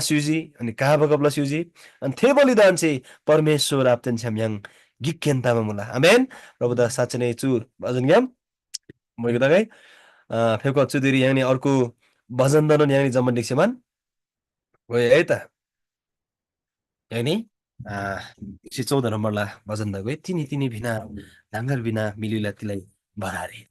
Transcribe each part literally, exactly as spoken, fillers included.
स्‍युजी, अनि काबगब लस्‍युजी। अनि थे बलिदान चाहिँ परमेश्‍वर आबादेन छ्‌याम य्‍हाङ गिककेन तबा मुला। आमेन। प्रभुदा साँच्‍चै नै चु भजनग्‍याम मोइगु तगै। अ, फेको चुदिरी य्‍हाङनी अर्को भजनदानोन य्‍हाङनी जम्‍मान ढिक्‍सी मान। वे है त। य्‍हाङनी, अ, एकशे चौध नम्‍बरला भजन तगै, तिनी तिनी भिना न्‍हङगर भिना मिलुइला तिलाई भरारी।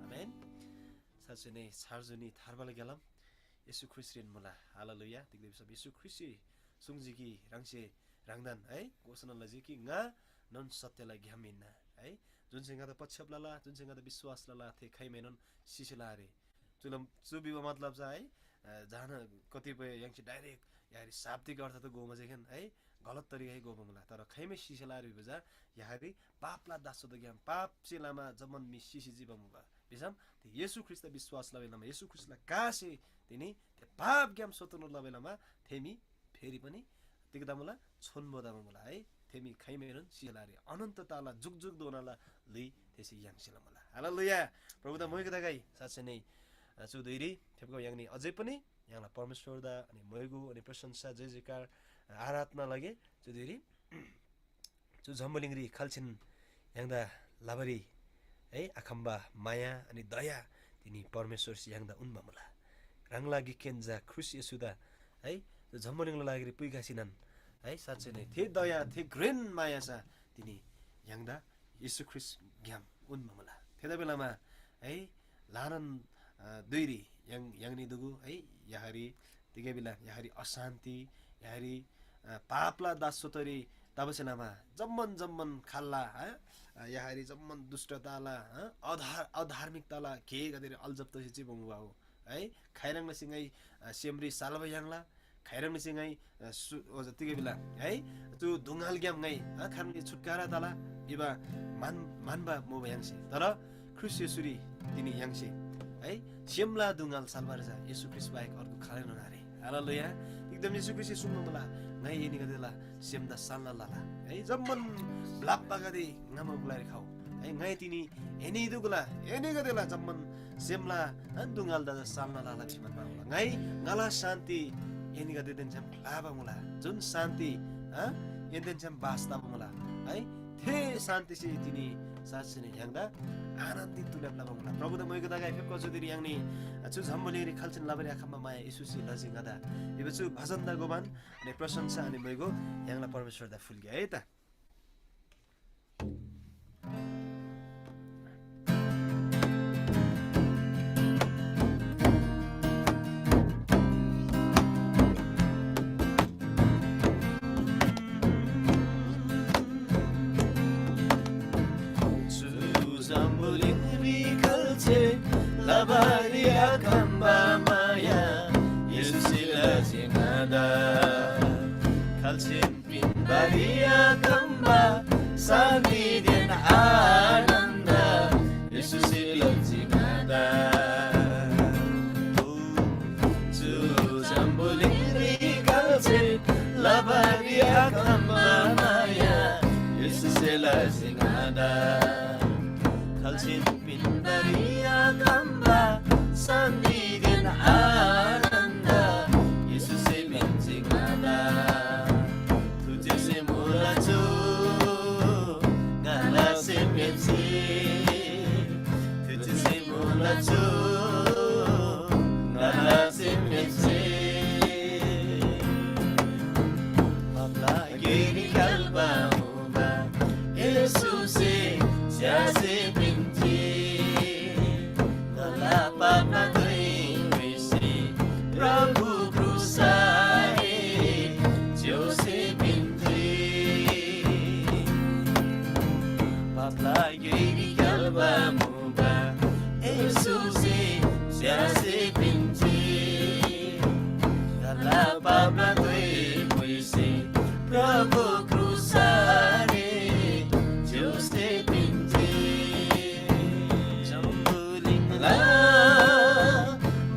आमेन। साँच्चै नै छार जुनी थार्बाला ग्‍यालाम येशू ख्रीष्‍टरीन मुला। हालेलुया। तिग्‍दा भिसम येशू ख्रीष्‍टसे सुङ्जी कि ह्राङसे ह्राङदान है घोषणा लजी कि ङा नन सत्यला ग्‍याम हिन्‍ना है। जुनसे ङादा पछ्याप लला, जुनसे ङादा विश्‍वास लला, थे खाइमाएनोन सिसेला आरे। चुला चु भिबा मतलब चा है, अ, जहाँ कतिपय य्‍हाङसे direct यारी शाब्दिक अर्थ त गोमा जेखेन है, गलत तरिका है गोबा मुला। तर खाइमै सिसेला आरे भिबा चा यारी पापला दासत्वग्‍याम पापसे लमा जम्‍मान म्‍हि सिसी जिबा मुबा। भिसम थे येशू ख्रीष्‍टदा विश्‍वास लबा लमा, येशू ख्रीष्‍टला कासे तिनी थे पापग्‍याम स्वतन्त्र लबा लमा थे म्‍हि फेरि पनि तिग्‍दा मुला, छोन्‍बो तबा मुला है। थे म्‍हि खाइमाएनोन सिलारी अनन्त ताला जुगजुगधोनाला ल्‍हुइ थेसे याङ्सेला मुला। हालेलुया। प्रभुदा मोइको तगै साँच्चै नै, अ, चु धुइरी थेप्‍गो य्‍हाङनी अझै पनि य्‍हाङला परमेश्‍वरदा अनि मोइगु अनि प्रशंसा, जय जयकार, अ, आराधना लगे। चु धुइरी चु जम्‍बुलिङरी खाल्‍छिन य्‍हाङदा लबारी है आखम्‍बा माया अनि दया तिनी परमेश्‍वरसे य्‍हाङदा उन्‍बा मुला। ह्राङला गिककेन झा ख्रीष्‍ट येशूदा है चु जम्‍बुलिङला लागिरी पुइखसीनन है साँच्चै नै थे दया, थे घ्रेन माया चा तिनी य्‍हाङदा येशू ख्रीष्‍टग्‍याम उन्‍बा मुला। थेतबेलामा है ल्‍हानान, अ, धुइरी य्‍हाङ, य्‍हाङनी दुगु है याहरी तिगै बेला यहाँरी अशान्ति, यहाँरी, अ, पापला दासोतरी तबसे लमा जम्मन जम्मन खाल्ला, है? अ, यहाँरी जम्मन दुष्टताला, अ, अधार-, अधार्मिकताला गेगदेरी अल्झब तसी चिबा मुबा हो, है? खैह्रङ् लसी ङाइ, अ, सेमरी साल्‍बा याङ्ला, खैह्रङ् लसी ङाइ, अ, सु-, ओजा तिगै बेला, है? चु दुङ्‌गालग्‍याम ङाइ, अ, खानङरी छुटकारा तला, इबा मान-, मान्‍बा मुबा य्‍हाङसे। तर ख्रीष्‍ट येशूरी तिनी य्‍हाङसे, है, सेमला दुङ्‌गाल साल्‍बार चा येशू ख्रीष्‍ट बाहेक अर्गु खालैनोन आरे। हालेलुया। एकदम येशू ख्रीष्‍टसे सुङ्बा मुला, ङाइ एनीगदेला सेमदा साल्‍ना लला, है, जम्‍मान ब्‍लप्‍बागदे ङामा गुलारी खउ, है, ङाइ तिनी एनीदुगुला, एनीगदेला जम्‍मान सेमला, है, दुङ्‌गालदा साल्‍ना लला भिसी म्‍हन्‍बा मुला। ङाइ ङाला शान्ति एनीगदेदेन छ्‌याम ख्‍लाबा मुला, जुन शान्ति, है, एनीदेन छ्‌याम बास तबा मुला, है, थे शान्‍तिसे तिनी साँच्‍चिनै य्‍हाङदा आनन्‍दित तुल्याब लबा मुला। प्रभुदा मोइगो तगै फेप्‍को जुदिरी य्‍हाङनी चु जम्‍बुलिङरी खाल्‍सीन लबारी आखम्‍बा माया येशूसे लजी ङादा। इबा चु भजनदा गोबान अनि प्रशंसा अनि मोइगो य्‍हाङला परमेश्‍वरदा फुल्‍गे है त। चु जम्‍बुलिङरी खाल्‍से लबारी आखम्‍बा माया येशूसे लजी ङादा। खाल्‍सेन पिन्‍बारी आखम्‍बा शान्‍तिदेन आनन्‍द येशूसे लजी ङादा। चु जम्‍बुलिङरी खाल्‍से लबारी आखम्‍बा माया येशूसे लजी ङादा। खाल्‍सेन पिन्‍बारी आखम्‍बा शान्‍तिदेन आनन्‍द येशूसे पिन्‍जी ङादा। थुजेसे मोला चु ङाला सेमहेन्‍से, थुजेसे मोला चु ङाला सेमहेन्‍से। पापला गेरी ग्‍याल्‍बा मुबा येशूसे स्‍यासे पिन्‍जी। ङाला पापला धुइ म्‍हुइसी प्रभु क्रुसरी च्‍योसे पिन्‍जी। पापला गेरी ग्‍याल्‍बा मुबा येशूसे स्‍यासे पिन्‍जी। ङाला पापला धुइ म्‍हुइसी प्रभु क्रुसरी च्‍योसे पिन्‍जी। जम्‍बुलिङला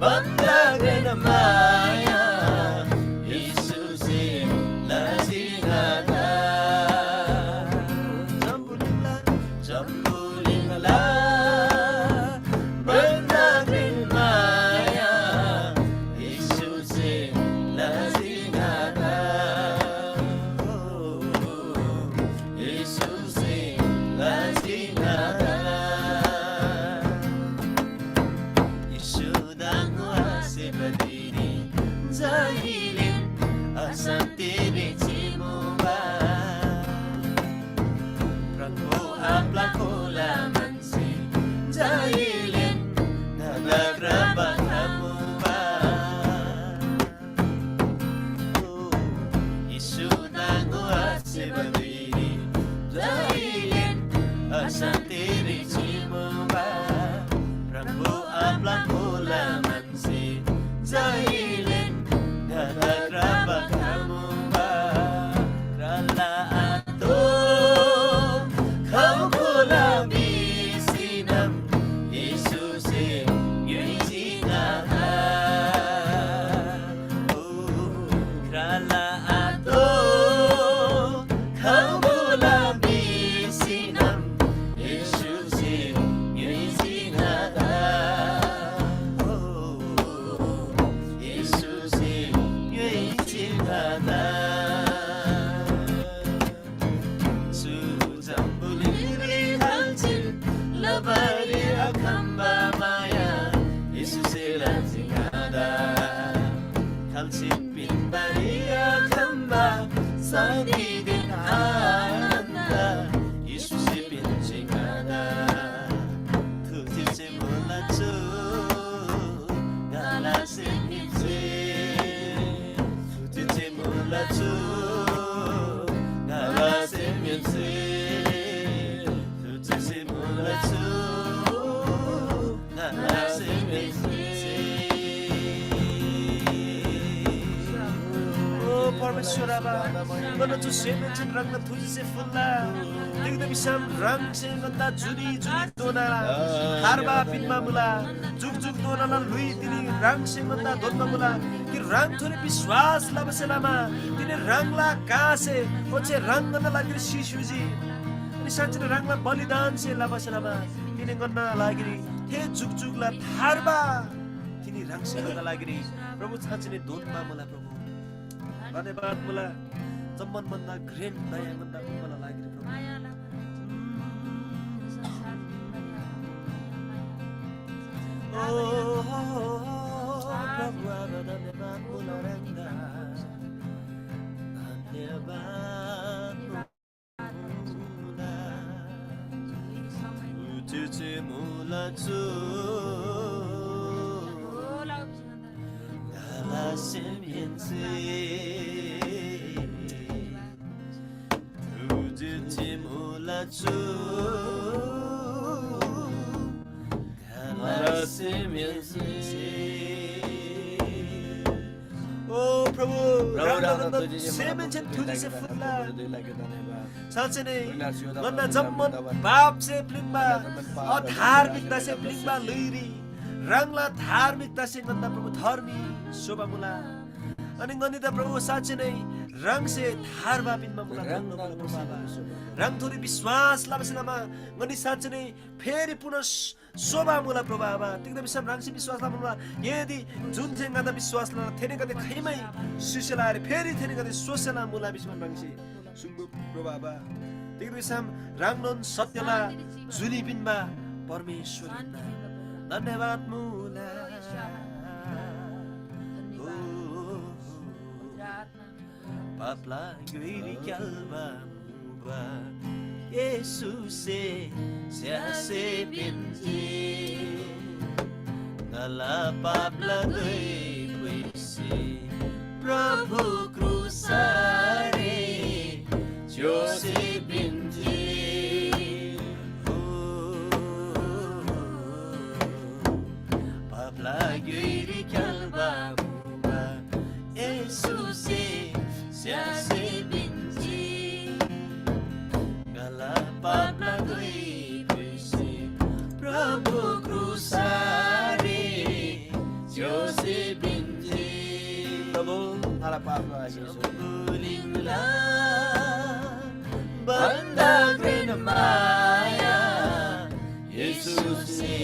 भन्‍दा घ्रेन माया येशूसे लजी ङादा। जम्‍बुलिङला, जम्‍बुलिङला भन्‍दा घ्रेन माया येशूसे लजी ङादा। ओ, येशूसे लजी ङादा। येशूदा ङोसेबा धुइरी जहिले अशान्‍तिरी चिमुबा। प्रभु आबाला कोलामन जहिले ङादा क्राबा खमुबा। ओ, येशू नाङो आसेबा धुइरी जहिले अशान्‍तिरी चिमुबा। प्रभु आबाला कोलामनसे जहिले ङादा क्राबा खमुबा। क्राला आतो खम्‍बुला भिसीनम येशूसे ङ्‌योइजी ङादा। ओ, क्राला आतो खम्‍बुला भिसीनम येशूसे ङ्‌योइजी ङादा। ओ, येशूसे ङ्‌योइजी ङादा। चु जम्‍बुलिङरी खाल्‍सेन लबारी आखम्‍बा माया येशूसे लजी ङादा। खाल्‍सेन पिन्‍बारी आखम्‍बा शान्‍तिदेन आनन्‍द येशूसे पिन्‍जी ङादा। थुजेसे मोला चु ङाला सेमहेन्‍से। ओ परमेश्वर आबा, ङन्‍ना चु सेमहेन्‍सेन ह्राङला थुजिसे फुल्‍ला। तिग्‍दा भिसम ह्राङसे ङन्‍दा जुनी जुनी दोना थार्बा पिन्‍बा मुला। जुग जुग दोनाला ल्‍हुइ तिनी ह्राङसे ङन्‍दा दोन्‍बा मुला। कि ह्राङथोरी विश्‍वास लबासे लमा तिनी ह्राङला कासे ओच्‍छे ह्राङ ङन्‍ना लागिरी सिस्‍युजी। अनि साँच्‍चीन ह्राङला बलिदानसे लबासे लमा तिनी ङन्‍ना लागिरी थे जुग जुगला थार्बा तिनी ह्राङसे ङन्‍ना लागिरी प्रभु साँच्‍चीनै दोन्‍बा मुला प्रभु। धन्‍यवाद मुला। जम्‍मान भन्‍दा घ्रेन दया ङन्‍दा उबाला लागिरी प्रभु। ओ प्रभु आबा धन्‍यवाद मुला ह्राङदा। धन्‍यवाद मुला। उजुचे मुला चु। ओ प्रभु, प्रभु, ह्राङदा सेमहेन्‍सेन थुजिसे फुल्‍ला। साँच्‍चै नै ङन्‍ना जम्‍मान पापसे प्‍लिङ्बा, अधार्मिकतासे प्‍लिङ्बा ल्‍हुइरी ह्राङला धार्मिकतासे ङन्‍दा प्रभु धर्मी स्‍होबा मुला। अनि ङनीदा प्रभु साँच्‍चै नै ह्राङसे थार्बा पिन्‍बा मुला। ह्राङथोरी विश्‍वास लबासे लमा ङनी साँच्‍चै नै फेरी पुनः सोबा मुला प्रभु आबा। तिग्‍दा भिसम ह्राङसे विश्‍वास लबा मुला। यदि जुन चाहिँ ङादा विश्‍वास लला थेनीगदे खाइमै सिसेला आरे, फेरी थेनीगदे सोसेला मुला भिसम ह्राङसे सुङ्बु प्रभु आबा। तिग्‍दा भिसम ह्राङनोन सत्यला जुनी पिन्‍बा परमेश्‍वर हिन्‍ना। धन्‍यवाद मुला। हो, हो। पापला ग्‍योइरी क्‍याल्‍बा मुबा येशूसे स्‍यासे पिन्‍जी। ङाला पापला धोइ पुइसी प्रभु क्रुसरी च्‍योसी पिन्‍जी। हो, पापला ग्‍योइरी क्‍याल्‍बा मुबा येशूसे स्‍यासे पिन्‍जी। ङाला पापला धोइ पुइसी प्रभु क्रुसरी च्‍योसी पिन्‍जी। प्रभु, ङाला पापला जम्‍बुलिङला भन्‍दा घ्रेन माया येशूसे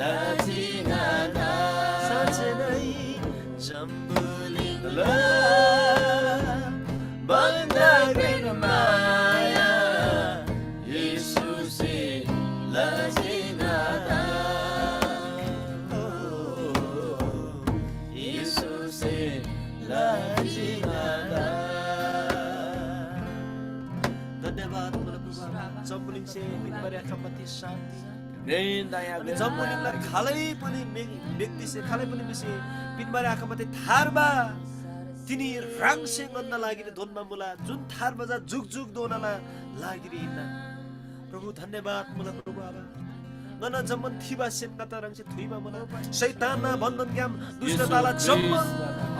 लजी ङादा। साँच्‍चै नै जम्‍बुलिङला भन्‍दा घ्रेन माया येशूसे लजी ङादा। ओ, येशूसे लजी ङादा। धन्‍यवाद मुला प्रभु आबा। जम्‍बुलिङसे पिन्‍बारी आखम्‍बाथी शान्‍ति। मेन दया अनि जम्‍बुलिङला खालै पनि मे-, व्यक्तिसे खालै पनि म्‍हिसे पिन्‍बारी आखम्‍बाथी थार्बा तिनी ह्राङसे ङन्‍ना लागिरी दोन्‍बा मुला, जुन थार्बा चा जुग जुग दोनाला लागिरी हिन्‍ना। प्रभु धन्‍यवाद मुला प्रभु आबा। ङन्‍ना जम्‍मान थिबा सेम ङादा ह्राङसे थुइबा मुला। शैतानना बन्‍धनग्‍याम, दुष्‍टताला जम्‍मान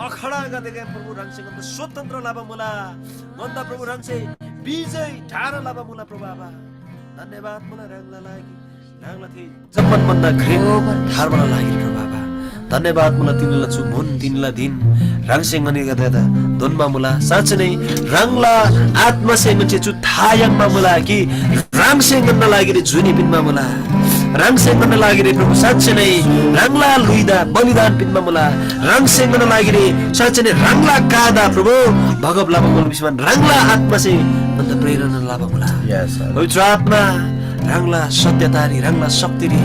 अखडागदेग्‍याम प्रभु ह्राङसे ङन्‍दा स्वतन्त्र लबा मुला। ङन्‍दा प्रभु ह्राङसे विजय ढाना लबा मुला प्रभु आबा। धन्‍यवाद मुला ह्राङला लागि, ह्राङला थे जम्‍मान भन्‍दा घ्रेन थार्बाला लागिरी प्रभु आबा। धन्‍यवाद मुला तिनीला चु म्‍हुन तिनीला धिन ह्राङसे ङनीगदेदा दोन्‍बा मुला। साँच्‍चै नै ह्राङला आत्‍मासे ङन्‍से चु था याङ्बा मुला कि ह्राङसे ङन्‍ना लागिरी जुनी पिन्‍बा मुला। ह्राङसे ङन्‍ना लागिरी प्रभु साँच्‍चै नै ह्राङला ल्‍हुइदा बलिदान पिन्‍बा मुला। ह्राङसे ङन्‍ना लागिरी साँच्‍चै नै ह्राङला कादा प्रभु भगब लबा मुला भिसम ह्राङला आत्‍मासे ङन्‍दा प्रेरणा लबा मुला। Yes, sir। पवित्र आत्‍मा ह्राङला सत्यतारी, ह्राङला शक्तिरी,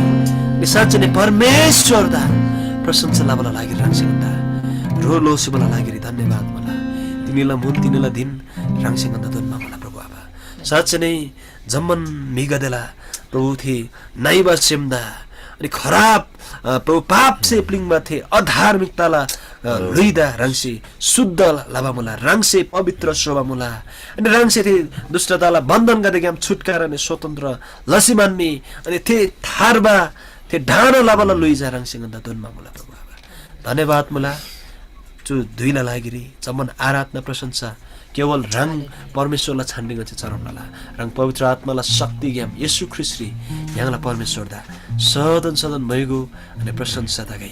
नि साँच्‍चै नै परमेश्‍वरदा प्रशंसा लबाला लागिरी ह्राङसे ङन्‍दा ह्रो लोसेबाला लागिरी धन्‍यवाद मुला। तिनीला म्‍हुन, तिनीला धिन ह्राङसे ङन्‍दा दोन्‍बा मुला प्रभु आबा। साँच्‍चै नै जम्‍मान म्‍हिगदेला प्रभु थे नइबा सेमदा अनि खराब, अ, प्रभु पापसे प्‍लिङ्बा थे अधार्मिकताला अ, ल्‍हुइदा ह्राङसे शुद्ध लबा मुला, ह्राङसे पवित्र स्‍होबा मुला। अनि ह्राङसे थे दुष्‍टताला बन्‍धनगदेग्‍याम छुटकारा अनि स्वतन्त्र लसी म्‍हन्‍मी, अनि थे थार्बा, थे ढाना लबाला ल्‍हुइ चा ह्राङसे ङन्‍दा दोन्‍बा मुला, प्रभु आबा। धन्‍यवाद मुला। चु धुइला लागिरी जम्‍मान आराधना प्रशंसा केवल ह्राङ परमेश्‍वरला छानरी ङन्‍से चढाउन लला। ह्राङ पवित्र आत्‍माला शक्तिग्‍याम येशू ख्रीष्‍टरी य्‍हाङला परमेश्‍वरदा सदन सदन मैगो अनि प्रशंसा तगै।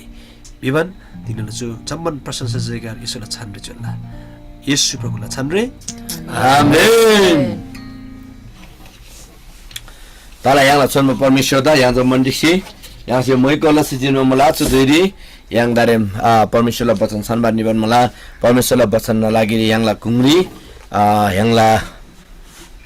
भिबान तिनीला चु जम्‍मान प्रशंसा जयकार येशूला छानरी चुल्‍ला। येशू प्रभुला छानरी। आमेन। तला य्‍हाङला छोन्‍बो परमेश्‍वरदा य्‍हाङ जम्‍मान ढिक्‍सी य्‍हाङसे मैको लसी जिन्‍बा मुला। चु धुइरी य्‍हाङ दारेम, आ, परमेश्‍वरला बचन छान्‍बा निबान मुला। परमेश्‍वरला बचनना लागिरी य्‍हाङला गुङरी, आ, य्‍हाङला,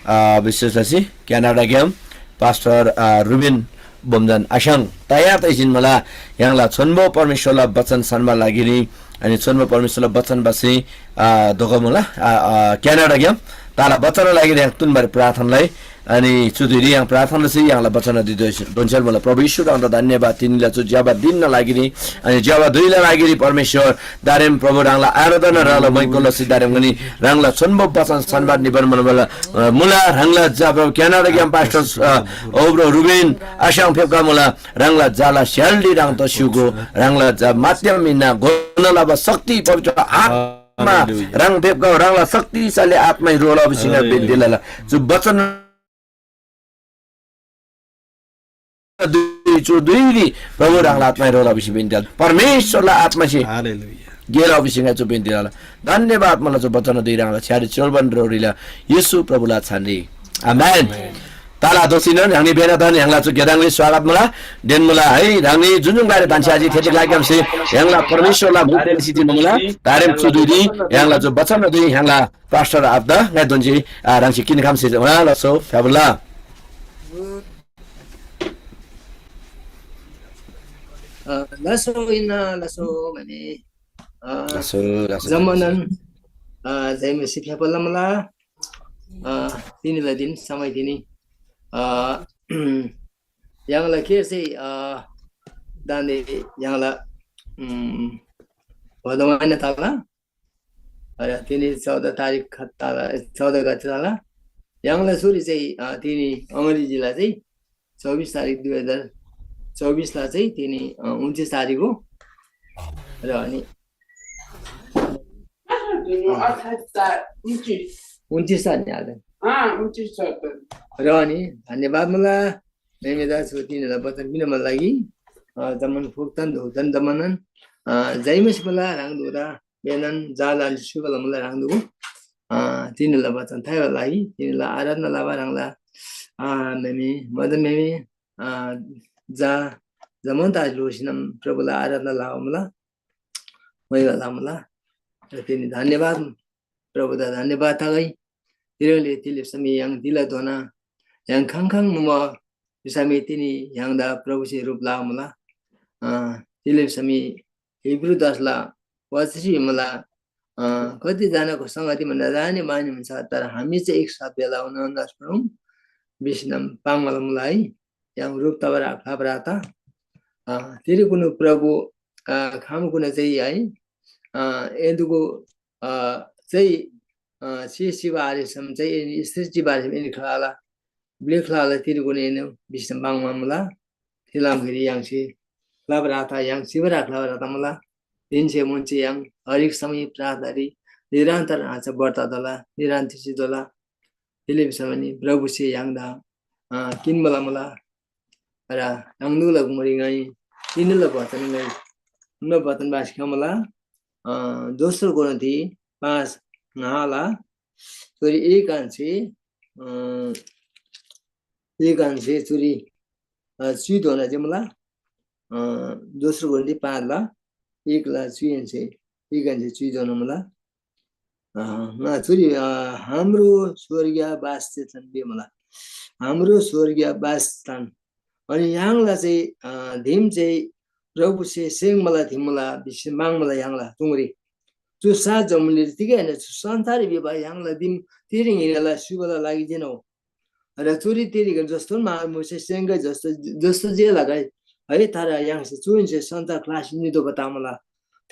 आ, विशेष लसी क्यानाडाग्‍याम पास्टर, आ, रुबिन बोमजन आस्‍याङ तयार तैसिन मुला। य्‍हाङला छोन्‍बो परमेश्‍वरला बचन छान्‍बा लागिरी अनि छोन्‍बो परमेश्‍वरला बचन बासी, आ, धोका मुला, आ, आ, क्यानाडाग्‍याम ताला बचनला लागिरी य्‍हाङ तुन्‍बारी प्रार्थना लइ। अनि चु धुइरी य्‍हाङ प्रार्थना लसी य्‍हाङला बचन दोन्‍छ्याल मुला। प्रभु येशू ह्राङदा धन्‍यवाद, तिनीला चु ज्‍यबा दिनना लागिरी अनि ज्‍यबा धुइला लागिरी परमेश्‍वर दारेम प्रभु ह्राङला आराधना ह्राङला मैको लसी दारेम गनी ह्राङला छोन्‍बो बचन छान्‍बा निबान मुला, अ, मुला। ह्राङला जा प्रभु क्यानाडाग्‍याम पास्टर, अ, ओब्रो रुबिन आस्‍याङ फेप्‍का मुला। ह्राङला जाला स्‍याल्‍डी ह्राङ तस्‍युगो, ह्राङला जा माध्यम हिन्‍ना घोना लबा शक्ति पवित्र आत्मा हालेलुया। ह्राङ फेप्‍का ह्राङला शक्तिशाली आत्मा रोला बिसिङा हालेलुया। बेन्‍दी लला। चु बचन दुई, चु दुइरी प्रभु ह्राङला आत्मा रोला बिसी बेन्‍दी लला। परमेश्‍वरला आत्मासे हालेलुया। गेला बिसिङा चु बेन्‍दी लला। धन्‍यवाद मुला चु बचन दुई ह्राङला छ्यारी चोल्बन रोरीला येशू प्रभुला छानरी। आमेन। ताला दोसीनन ह्राङनी बेना धन ह्राङला चु गेदाङरी स्वागत मुला, देन मुला है। ह्राङनी जुन जुन गाडी धन्‍छ्‌याजी थेटिक लागि हमसे ह्राङला परमेश्‍वरला मुख सिजी मुला। तारेम चु दुदी ह्राङला चु बचन दुई ह्राङला पास्टर आब्दा ङाइ दोन्‍जी, आ, ह्राङसे किन खम्से मुला लसो फ्याबुला। अ, लसो इन्‍ना लसो भने, अ, लसो, लसो, जम्‍मानन, अ, जय मसीह फ्याबुला मुला। अ, तिनीला दिन समय तिनी, अ, य्‍हाङला के चाहिँ, अ, दान्‍दे य्‍हाङला, उम्, भदौ महिना तला, र तिनी चौध तारिक खत तला, चौध गते तला। य्‍हाङला सुरी चाहिँ, अ, तिनी अङ्ग्रेजीला चाहिँ चौबिस तारिक दुई हजार चौबिसला चाहिँ तिनी, अ, उन्तिस तारिक हो। र अनि उन्तिस तारिक हाल्दा। र अनि धन्‍यवाद मुला। मेमेदा छु तिनीहरूलाई वचन पिनमल लागि, अ, जम्‍मान फुक्तन धोक्तन जम्‍मानन, अ, जय मसीह मुला ह्राङ धोदा बेनन जालान सुबला मुला ह्राङ धोगु, अ, तिनीहरूलाई वचन थाइबा लागि तिनीहरूलाई आराधना लबा ह्राङला, अ, मेमे मदन मेमे, अ, जा जम्‍मान ताज लोसिनम प्रभुला आराधना लबा मुला। मैवा लमुला। र तिनी धन्‍यवाद, प्रभुदा धन्‍यवाद तगै। तिरेले तिले समी य्‍हाङ दिला धोना य्‍हाङ खाङ खाङ मुमा भिसमी तिनी य्‍हाङदा प्रभुसे रूप लामुला। अ, तिले समी हिब्रू दसला वचसी मुला, अ, कति जनाको संगति भन्दा जाने माने हुन्छ, तर हामी चाहिँ एक साथ भेला हुन नसक्छौँ। विश्राम पाङ्गल मुला है। य्‍हाङ रूप तबर आख्लाप राता। अ, तिरेकुनु प्रभु, अ, खामकुन चाहिँ है, अ, एदुगु, अ, चाहिँ, अ, सी सिबा आरेसम चाहिँ एनी स्थिर चिबा आरेसम एनी खलाला, ब्ले खलाला तिरेकुनु एनु विश्राम पाङ्गल मुला। तिलाम गिरी य्‍हाङसे ख्लाप राता, य्‍हाङ सिबर आख्लाप राता मुला। दिनसे मुन्से य्‍हाङ हरेक समय प्रार्थनारी निरन्तर आचा बढ्ता तला, निरन्तर सितोला। तिले भिसम नि प्रभुसे य्‍हाङदा, अ, किन्‍बा लमुला। र ह्राङदुला गुङरी ङाइ तिनीला बचन ङाइ उन्‍बा बचन बासी खमुला। अ, दोस्रो कोरिन्थी पाँच ङाला चोरी एक अन्‍छे, अ, एक अन्‍छे चुरी, अ, चुइधोना जे मुला। अ, दोस्रो कोरिन्थी पाँचला एकला चुइन्‍छे एक अन्‍छे चुइधोना मुला। अ, ङा चुरी, अ, हाम्रो स्वर्गीय बासस्थान बेमला। हाम्रो स्वर्गीय बासस्थान। अनि य्‍हाङला चाहिँ, अ, धिम चाहिँ प्रभुसे सेङ्मला धिमला भिसी माङ्मला य्‍हाङला तुङरी। चु सात जमुनले तिगै होइन, चु संसार विवाह य्‍हाङला दिम तिरिङ हिँडेला सुबला लागि जिन हो। र चुरी तिरिङ जस्तो मामुसे सेङ्गै जस्तो, जस्तो जे लगाइ है, तर य्‍हाङसे चुइन्‍से संसार क्लास निदोबा तामला।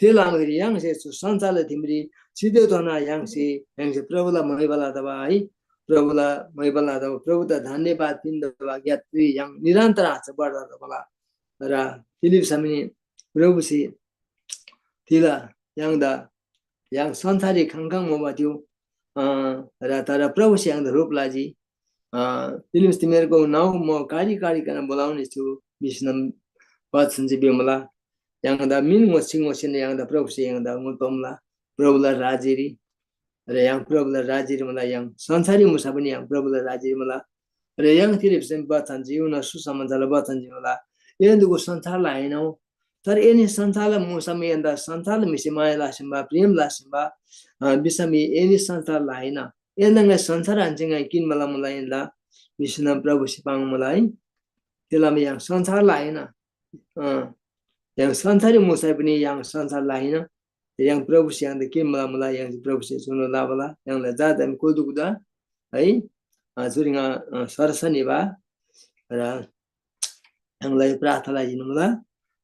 थे लमाखेरी य्‍हाङसे चु संसारला दिमरी चितेधोना य्‍हाङसे य्‍हाङसे प्रभुला महिमा लतबा है, प्रभुला महिमा लतबा, प्रभुदा धन्यवाद पिन्‍तबा ग्‍यातरी य्‍हाङ निरन्तर आशा बढ्दा तबला। र तिलिप समिनी प्रभुसे तिला य्‍हाङदा य्‍हाङ संसाररी खङखङ मुबा थियो, अ, र तर प्रभुसे य्‍हाङदा ह्रुप लजी। अ, तिलिम तिमीहरूको नाउँ म कारी कारीकन बोलाउने छु भिसीनम वचन चाहिँ बेमला। य्‍हाङदा मिन ङोसी ङोसीन य्‍हाङदा प्रभुसे य्‍हाङदा ङोतोमला प्रभुला राज्यरी। र य्‍हाङ प्रभुला राज्यरी मुला, य्‍हाङ संसाररी मुसा पनि य्‍हाङ प्रभुला राज्यरी मुला। र य्‍हाङ तिरेप्‍सेन बचन चाहिँ युना सुसमाचारला बचन चाहिँ मुला। एन्दुगु संसारला आहिन हो, तर एनी संसारला मुसम एन्‍दा संसारला म्‍हिसे माया लसेम्‍बा, प्रेम लसेम्‍बा, अ, भिसम एनी संसारला आहिन। एन्‍दा ङाइ संसार हान्‍से ङाइ किन्‍बा लमुला एन्‍दा भिसीन प्रभुसे पाङ्मुला है। तेला मी य्‍हाङ संसारला आहिन। अ, य्‍हाङ संसाररी मुसै पनि य्‍हाङ संसारला आहिन। य्‍हाङ प्रभुसे य्‍हाङदा किन्‍बा लमुला, य्‍हाङ प्रभुसे चुनो लबला, य्‍हाङला जात हामी कोदुकुदा है। अ, चुरी ङा, अ, सरसनी बा र य्‍हाङलाई प्रार्थना लजिनु मुला।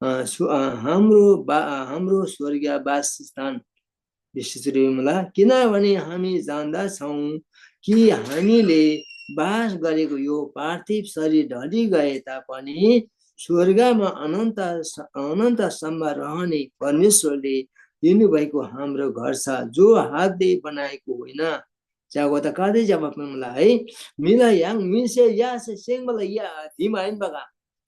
अ, सु-, अ, हाम्रो बा-, अ, हाम्रो स्वर्गीय वासस्थान विशेष मुला, किनभने हामी जान्दछौँ कि हामीले बास गरेको यो पार्थिव शरीर ढली गए तापनि स्वर्गमा अनन्त स-, अनन्तसम्म रहने परमेश्वरले दिनुभएको हाम्रो घर छ, जो हातले बनाएको होइन। च्‍यागो त कादै जवाब मुला है। मिला य्‍हाङ मिसे यासे सेङ्बला या धिम आहिन बगा।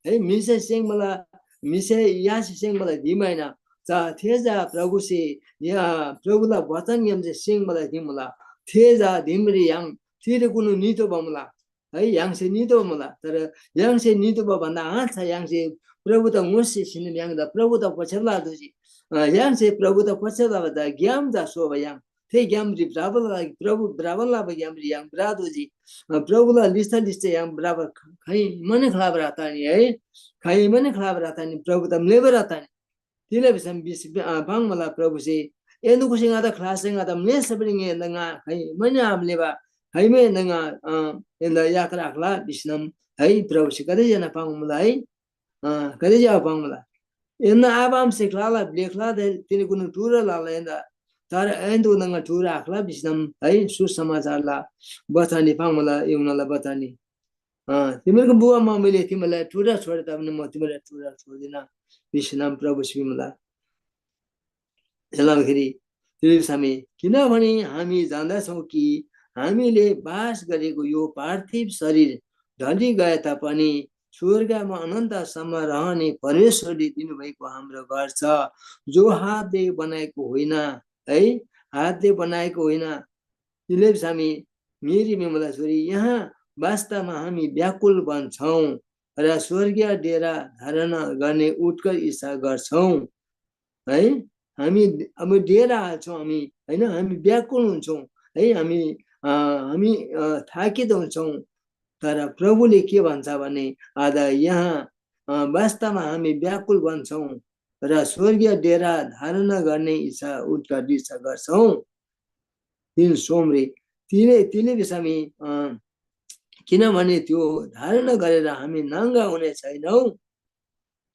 है, मिसे सेङ्बला, मिसे यासे सेङ्बला धिम आहिन। चा थे जा प्रभुसे या प्रभुला वचनग्‍यामसे सेङ्बला धिम मुला। थे जा धिमरी य्‍हाङ तिरेकुनु नितोःबा मुला। है, य्‍हाङसे नितोःबा मुला। तर य्‍हाङसे नितोःबा भन्‍दा हाँस छ य्‍हाङसे प्रभुदा ङोसे सिनम य्‍हाङदा प्रभुदा पछ्याउला दोजी। अ, य्‍हाङसे प्रभुदा पछ्याउला भन्‍दा ग्‍याम जा सोबा य्‍हाङ थे ग्‍यामरी भ्रबाला लागि प्रभु भ्रबान लबा ग्‍यामरी य्‍हाङ भ्रतोःजी। अ, प्रभुला लिच्‍छा लिच्‍छा य्‍हाङ भ्रबा ख-, खाइमाने ख्‍लाबा आतनी है। खाइमाने ख्‍लाबा आतनी, प्रभुदा म्‍लेबा आतनी। तिले भिसम बिस-, अ, पाङ्‌मला प्रभुसे एन्दुकुसे ङादा ख्‍लासे ङादा म्‍लेसबरी ङे एन्‍दा ङा खाइमाने आम्‍लेबा, खाइमै एन्‍दा ङा, अ, एन्‍दा याक राख्‍ला भिसनम है प्रभुसे कतै जना पाङ्‌मुला है। अ, कतै ज्‍या पाङ्‌मुला। एन्‍ना आबा आमासे ख्‍लाला ब्‍ले ख्‍ला थे तिनीकुनु टुरा लला एन्‍दा। तर एन्‍दो ङा टुरा आख्‍ला भिसम है सुसमाचारला बचनरी पाङ्‌मुला, यूहन्‍नाला बचनरी। अ, तिमीहरूको बुबा मम्‍मीले तिमीलाई टुरा छोडे तापनि म तिमीलाई टुरा छोड्दिनँ भिसम प्रभुसे भिमुला। एलामाखेरी तिरेप्‍समी, किनभने हामी जान्दछौँ कि हामीले बास गरेको यो पार्थिव शरीर ढली गए तापनि स्वर्गमा अनन्तसम्म रहने परमेश्वरले दिनुभएको हाम्रो घर छ, जो हातले बनाएको होइन है, हातले बनाएको होइन। तिरेप्‍समी, मेरी मेमला छोरी, यहाँ वास्तवमा हामी व्याकुल बन्छौँ र स्वर्गीय डेरा धारण गर्ने उत्कट इच्छा गर्छौँ। है, हामी अब डेरा हाल्छौँ हामी, होइन, हामी व्याकुल हुन्छौँ है, हामी, अ, हामी, अ, थाकित हुन्छौँ। तर प्रभुले के भन्छ भने, आज यहाँ, अ, वास्तवमा हामी व्याकुल बन्छौँ र स्वर्गीय डेरा धारण गर्ने इच्छा, उत्कट इच्छा गर्छौँ। तिन सोमरी, तिले, तिले भिसमी, अ, किनभने त्यो धारण गरेर हामी नाङ्गा हुने छैनौँ।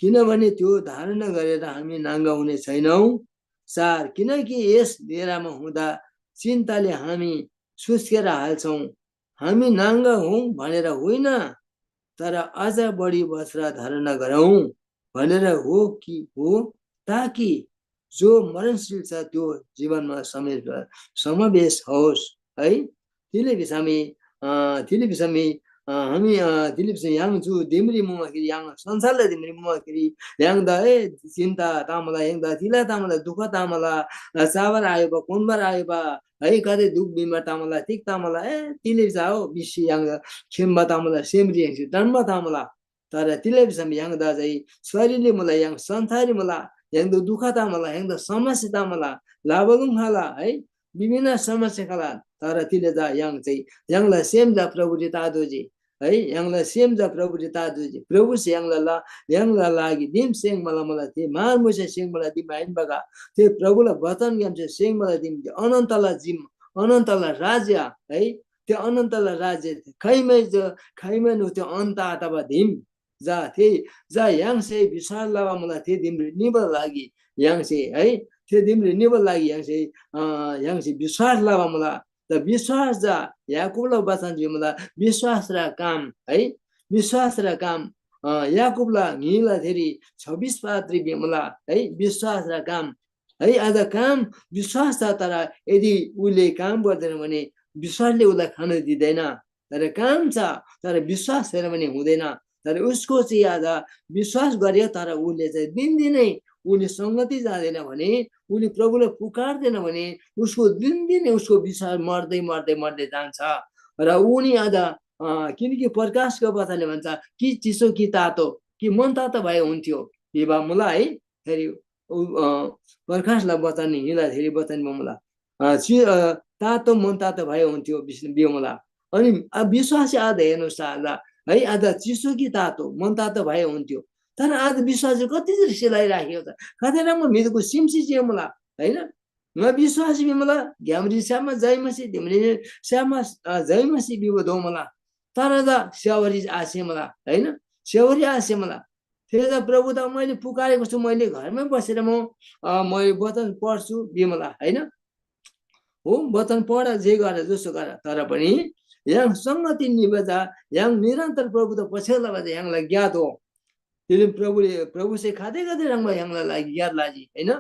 किनभने त्यो धारण गरेर हामी नाङ्गा हुने छैनौँ। चार, किनकि यस डेरामा हुँदा चिन्ताले हामी सुस्केर हाल्छौँ। हामी नाङ्गा हौँ भनेर होइन, तर अझ बढी वस्त्र धारण गरौँ भनेर हो कि हो, ताकि जो मरणशील छ त्यो जीवनमा समेत, समावेश होस् है। तिले भिसमी, अ, तिले भिसमी, अ, हामी, अ, तिले भिसमी य्‍हाङ चु दिमरी मुमाखेरी, य्‍हाङ संसारला दिमरी मुमाखेरी य्‍हाङदा ए चिन्ता तामला, य्‍हाङदा तिला तामला, दुःख तामला, अ, चाबर आयो बा, कोनबर आयो बा, है, कतै दुःख बिमार तामला, तिग तामला, ए, तिले भिसा हो, बिसी य्‍हाङदा खेम्‍बा तामला, सेमरी य्‍हाङसे डन्‍बा तामला। तर तिले भिसम य्‍हाङदा चाहिँ शरीरले मुला, य्‍हाङ संसारले मुला, य्‍हाङदा दुःख तामला, य्‍हाङदा समस्या तामला, लाबालुङ खाला है, विभिन्न समस्या खाला। तर तिले दा य्‍हाङ चाहिँ य्‍हाङला सेम दा प्रभुरी तादोजी है, य्‍हाङला सेम दा प्रभुरी तादोजी। प्रभुसे य्‍हाङला ला, य्‍हाङला लागि दिम सेङ मला मला थे मार मुसे सेङ मला दिम आइन बगा। थे प्रभुला वचनग्‍यामसे सेङ मला दिम थे अनन्तला जिम, अनन्तला राज्य है। थे अनन्तला राज्य थे खाइमै ज-, खाइमै नु थे अन्त आतबा दिम। जा थे, जा य्‍हाङसे विश्‍वास लबा मुला थे दिमरी निबाला लागि य्‍हाङसे है, थे दिमरी निबा लागि य्‍हाङसे अ, य्‍हाङसे विश्‍वास लबा मुला। तर विश्‍वास चा याकूबला वचन भिमुला, विश्‍वास र काम है, विश्‍वास र काम अ, याकूबला न्‍हीला थेरी छब्बिस पात्री भिमुला है, विश्‍वास र काम है। अझ काम विश्‍वास छ, तर यदि उसले काम गर्दैन भने विश्‍वासले उसलाई खान दिँदैन। तर काम छ, तर विश्‍वास छैन भने हुँदैन। तर उसको चाहिँ आज विश्‍वास गर्‍यो, तर उसले चाहिँ दिनदिनै उसले सङ्गति जाँदैन भने, उसले प्रभुलाई पुकार्दैन भने, उसको दिनदिनै उसको विश्‍वास मर्दै, मर्दै, मर्दै जान्छ। र उनी आज अ, किनकि प्रकाशको वचनले भन्छ कि चिसो कि तातो कि मन तातो भए हुन्थ्यो भिबा मुला है। फेरि उ, अ, प्रकाशला वचन हिँड्दा फेरि वचन मुला। अ, चि-, अ, तातो मन तातो भए हुन्थ्यो बिस-, बियो मुला। अनि अब विश्वासी आज हेर्नुहोस् त, आज है, आज चिसो कि तातो मन तातो भए हुन्थ्यो। तर आज विश्वासी कति चाहिँ सिलाइराखेको छ, कति राम्रो म्‍हिदोको सिमसी जे मुला, होइन? ङा विश्वासी भिमुला, ग्‍यामरी स्‍यामा जयमसी, धिमरी स्‍यामा, अ, जयमसी भिबा दोमला। तर दा स्‍यावरी आसेमला, होइन? स्‍यावरी आसेमला। थे दा प्रभु दा मैले पुकारेको छु, मैले घरमै बसेर म, अ, मैले वचन पढ्छु भिमुला, होइन? हो, वचन पढ, जे गर, जसो गर, तर पनि य्‍हाङ सङ्गति निबा चा, य्‍हाङ निरन्तर प्रभु दा पछ्याउ लबा चा य्‍हाङला ज्ञात हो। तिनी प्रभुले, प्रभुसे खाँदै खाँदै ह्रङ्‌बा य्‍हाङला लागि ग्‍यार लाजी, होइन?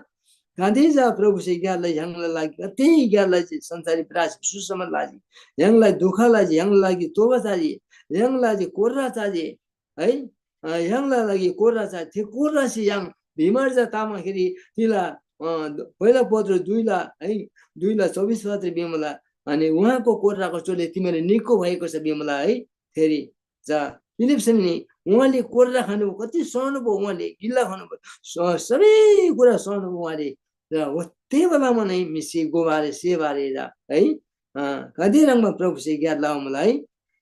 खाँदै जा प्रभुसे ग्‍यार लाजी, य्‍हाङला लागि कति ग्‍यार लाजी, संसारी विरासी सुसमाचार लाजी, य्‍हाङलाई दुःख लाजी, य्‍हाङला लागि तोबा चाजी, य्‍हाङला लागि कोर्रा चाजी, है? अ, य्‍हाङला लागि कोर्रा चाजी। थे कोर्रासे य्‍हाङ बिमार जा तामाखेरी तिला, अ, पहिला पत्र दुईला, है, दुईला चौबिस पत्र बिमला, अनि उहाँको कोर्राको चोले तिमीहरू निको भएको छ बिमला, है? फेरि जा फिलिप्सनी उहाँले कोर्रा खानुभयो, कति सहनुभयो, उहाँले गिल्ला खानुभयो, स-, सबै कुरा सहनुभयो उहाँले। र त्यही बेलामा नै म्‍हिसे गोबारे सेबारे जा है, अ, कति ह्रङ्‌बा प्रभुसे ग्‍यार लबा मुला है।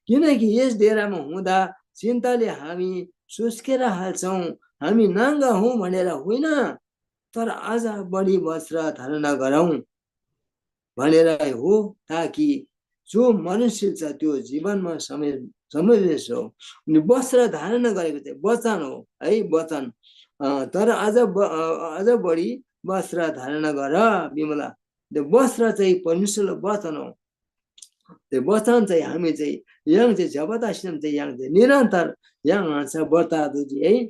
किनकि यस डेरामा हुँदा चिन्ताले हामी सुस्केर हाल्छौँ, हामी नाङ्गा हौँ भनेर होइन, तर अझ बढी वस्त्र धारण गरौँ भनेर हो, ताकि जो मनुष्य छ त्यो जीवनमा समे-, समावेश हो। अनि वस्त्र धारण गरेको चाहिँ वचन हो है, वचन। अ, तर अझ ब-, अ, अझ बढी वस्त्र धारण गर बिमला। त्यो वस्त्र चाहिँ परमेश्वरको वचन हो। त्यो वचन चाहिँ हामी चाहिँ य्‍हाङ चाहिँ जबरदस्ती चाहिँ य्‍हाङ चाहिँ निरन्तर य्‍हाङ हाँसा बढ्ता दुजी है।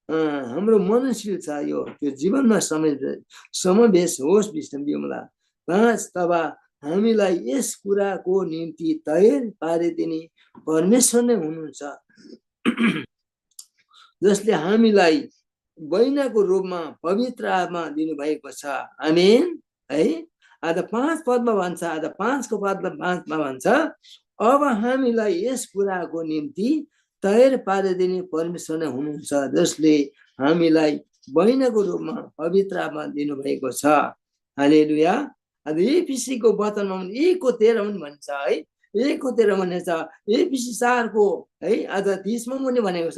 अ, हाम्रो मनशील छ यो, त्यो जीवनमा समे-, समावेश होस् भिसम बिमला। पाँच, तब हामीलाई यस कुराको निम्ति तयार पारिदिने परमेश्वर नै हुनुहुन्छ, जसले हामीलाई बहिनाको रूपमा पवित्र आत्मा दिनुभएको छ। आमेन। है, आज पाँच पदमा भन्छ, आज पाँचको पदमा, पाँचमा भन्छ, अब हामीलाई यस कुराको निम्ति तयार पारिदिने परमेश्वर नै हुनुहुन्छ, जसले हामीलाई बहिनाको रूपमा पवित्र आत्मा दिनुभएको छ। हालेलुया। अनि एफिसीको वचनमा पनि एकको तेह्र पनि भन्छ है, एकको तेह्र भनेको छ, एफिसी चारको है, अझ तिसमा पनि भनेको छ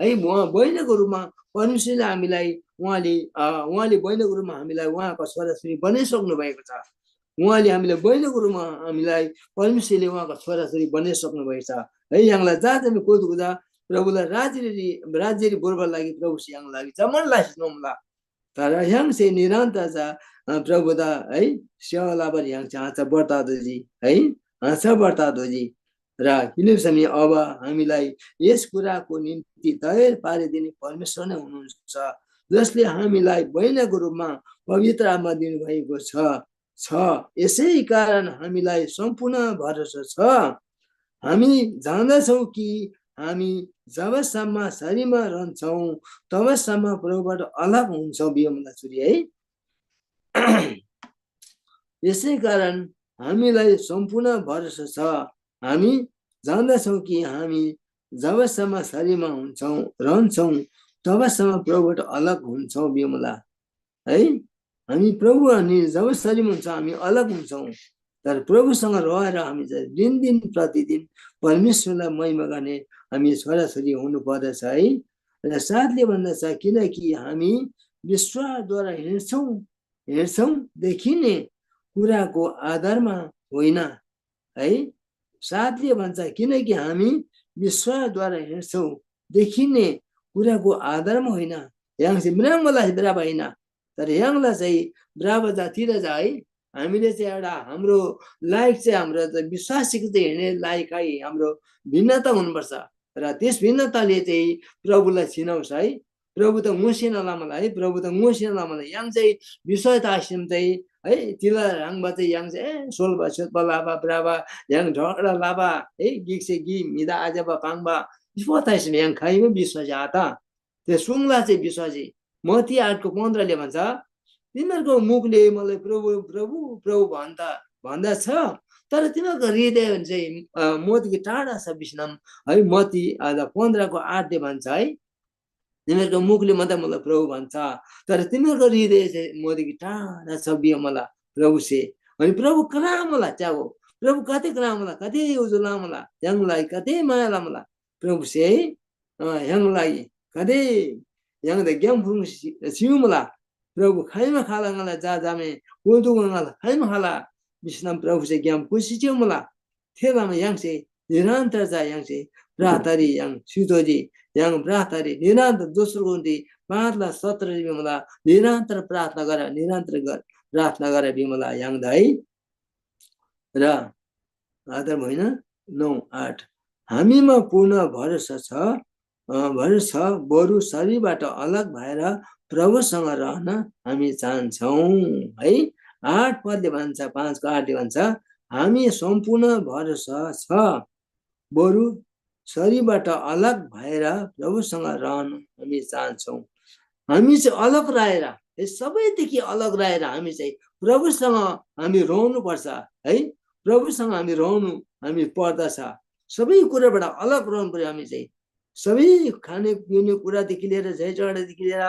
है, उहाँ बहिनीको रूपमा परमेश्वरले हामीलाई, उहाँले, अ, उहाँले बहिनीको रूपमा हामीलाई उहाँको छोराछोरी बनाइसक्नु भएको छ। उहाँले हामीलाई बहिनीको रूपमा हामीलाई परमेश्वरले उहाँको छोराछोरी बनाइसक्नु भएको छ है। य्‍हाङलाई जा जम्मे कोदो कुदा प्रभुलाई राज्यरी, राज्यरी बोल्बाको लागि प्रभुसे य्‍हाङलाई लागि जम्‍मान लासी नोमला। तर य्‍हाङसे निरन्तर चा, अ, प्रभुदा है सेवा लबारी य्‍हाङ चा हाँचा बढ्ता दोजी है, हाँचा बढ्ता दोजी। र किनभने अब हामीलाई यस कुराको निम्ति तयार पारिदिने परमेश्वर नै हुनुहुन्छ, जसले हामीलाई बहिनीको रूपमा पवित्र आत्मा दिनुभएको छ, छ। यसै कारण हामीलाई सम्पूर्ण भरोसा छ। हामी जान्दछौँ कि हामी जबसम्म शरीरमा रहन्छौँ, तबसम्म प्रभुबाट अलग हुन्छौँ, बियोमला चुरी है। यसै कारण हामीलाई सम्पूर्ण भरोसा छ। हामी जान्दछौँ कि हामी जबसम्म शरीरमा हुन्छौँ, रहन्छौँ, तबसम्म प्रभुबाट अलग हुन्छौँ, बियोमला है। हामी प्रभु, हामी जब शरीरमा हुन्छौँ, हामी अलग हुन्छौँ, तर प्रभुसँग रहेर हामी चाहिँ दिन दिन प्रतिदिन परमेश्वरलाई महिमा गर्ने हामी छोराछोरी हुनुपर्दछ है। र साथले भन्दछ, किनकि हामी विश्वासद्वारा हिँड्छौँ, हेर्छौँ, देखिने कुराको आधारमा होइन है। साथले भन्छ, किनकि हामी विश्वासद्वारा हिँड्छौँ, देखिने कुराको आधारमा होइन। य्‍हाङसे म्राङ्बा लासी बिराबा होइन, तर य्‍हाङला चाहिँ भ्रबा जातिदा चाहिँ हामीले चाहिँ एउटा हाम्रो लायक चाहिँ हाम्रो त विश्वासीको चाहिँ हिँड्ने लायक है, हाम्रो भिन्नता हुनुपर्छ। र त्यस भिन्नताले चाहिँ प्रभुलाई चिनाउँछ है। प्रभु त ङोसेना लमला है, प्रभु त ङोसेना लमला। य्‍हाङ चाहिँ विषय त आसिम चाहिँ है, तिला ह्रङ्बा चाहिँ य्‍हाङ चाहिँ ए सोल्बा सोल्बा लाबा ब्राबा य्‍हाङ झगडा लाबा है, गिकसे गि म्‍हिदा आज्‍यबा पाङ्बा स्‍पोथाइसिम य्‍हाङ खाइमा विश्वासी आत। ते सुङला चाहिँ विश्वासी मती आठको पन्ध्रले भन्छ, तिमीहरूको मुखले मलाई प्रभु प्रभु प्रभु भन्दा भन्दा छ, तर तिमीहरूको हृदय चाहिँ अ, मोतीको टाढा छ विश्राम है। मती अझ पन्ध्रको आठले भन्छ है, तिमीहरूको मुखले मात्रै मलाई प्रभु भन्छ, तर तिमीहरूको हृदय चाहिँ मोतीको टाढा छ बिया मला प्रभुसे। अनि प्रभु कहाँ मला च्यागो, प्रभु कति कहाँ मला, कति उजुला मला, य्‍हाङलाई कति माया लमला प्रभुसे है। अ, य्‍हाङलाई कति य्‍हाङदा ग्याम फुङ सिउमला प्रभु खाइमा खाला ङाला जा जामे कोदु ङाला खाइमा खाला विश्राम प्रभुसे ग्याम कुसी चिउमला। थेलमा य्‍हाङसे निरन्तर चा य्‍हाङसे प्रार्थनारी य्‍हाङ सितोजी, य्‍हाङ प्रार्थनारी निरन्तर दोस्रो गुन्ती पाँचला सत्र भिमला निरन्तर प्रार्थना गर, निरन्तर गर, प्रार्थना गर भिमला य्‍हाङदा है। र आधार होइन, नौ, आठ, हामीमा पूर्ण भरोसा छ, अ, भरोसा छ, बरु शरीरबाट अलग भएर प्रभुसँग रहन हामी चाहन्छौँ है। आठ पदले भन्छ, पाँचको आठले भन्छ, हामी सम्पूर्ण भरोसा छ, बरु शरीरबाट अलग भएर प्रभुसँग रहन हामी चाहन्छौँ। हामी चाहिँ अलग रहेर, है, सबैदेखि अलग रहेर हामी चाहिँ प्रभुसँग हामी रहनुपर्छ है। प्रभुसँग हामी रहनु हामी पर्दछ। सबै कुराबाट अलग रहनु पर्यो हामी चाहिँ। सबै खाने पिउने कुरादेखि लिएर, झै झगडादेखि लिएर,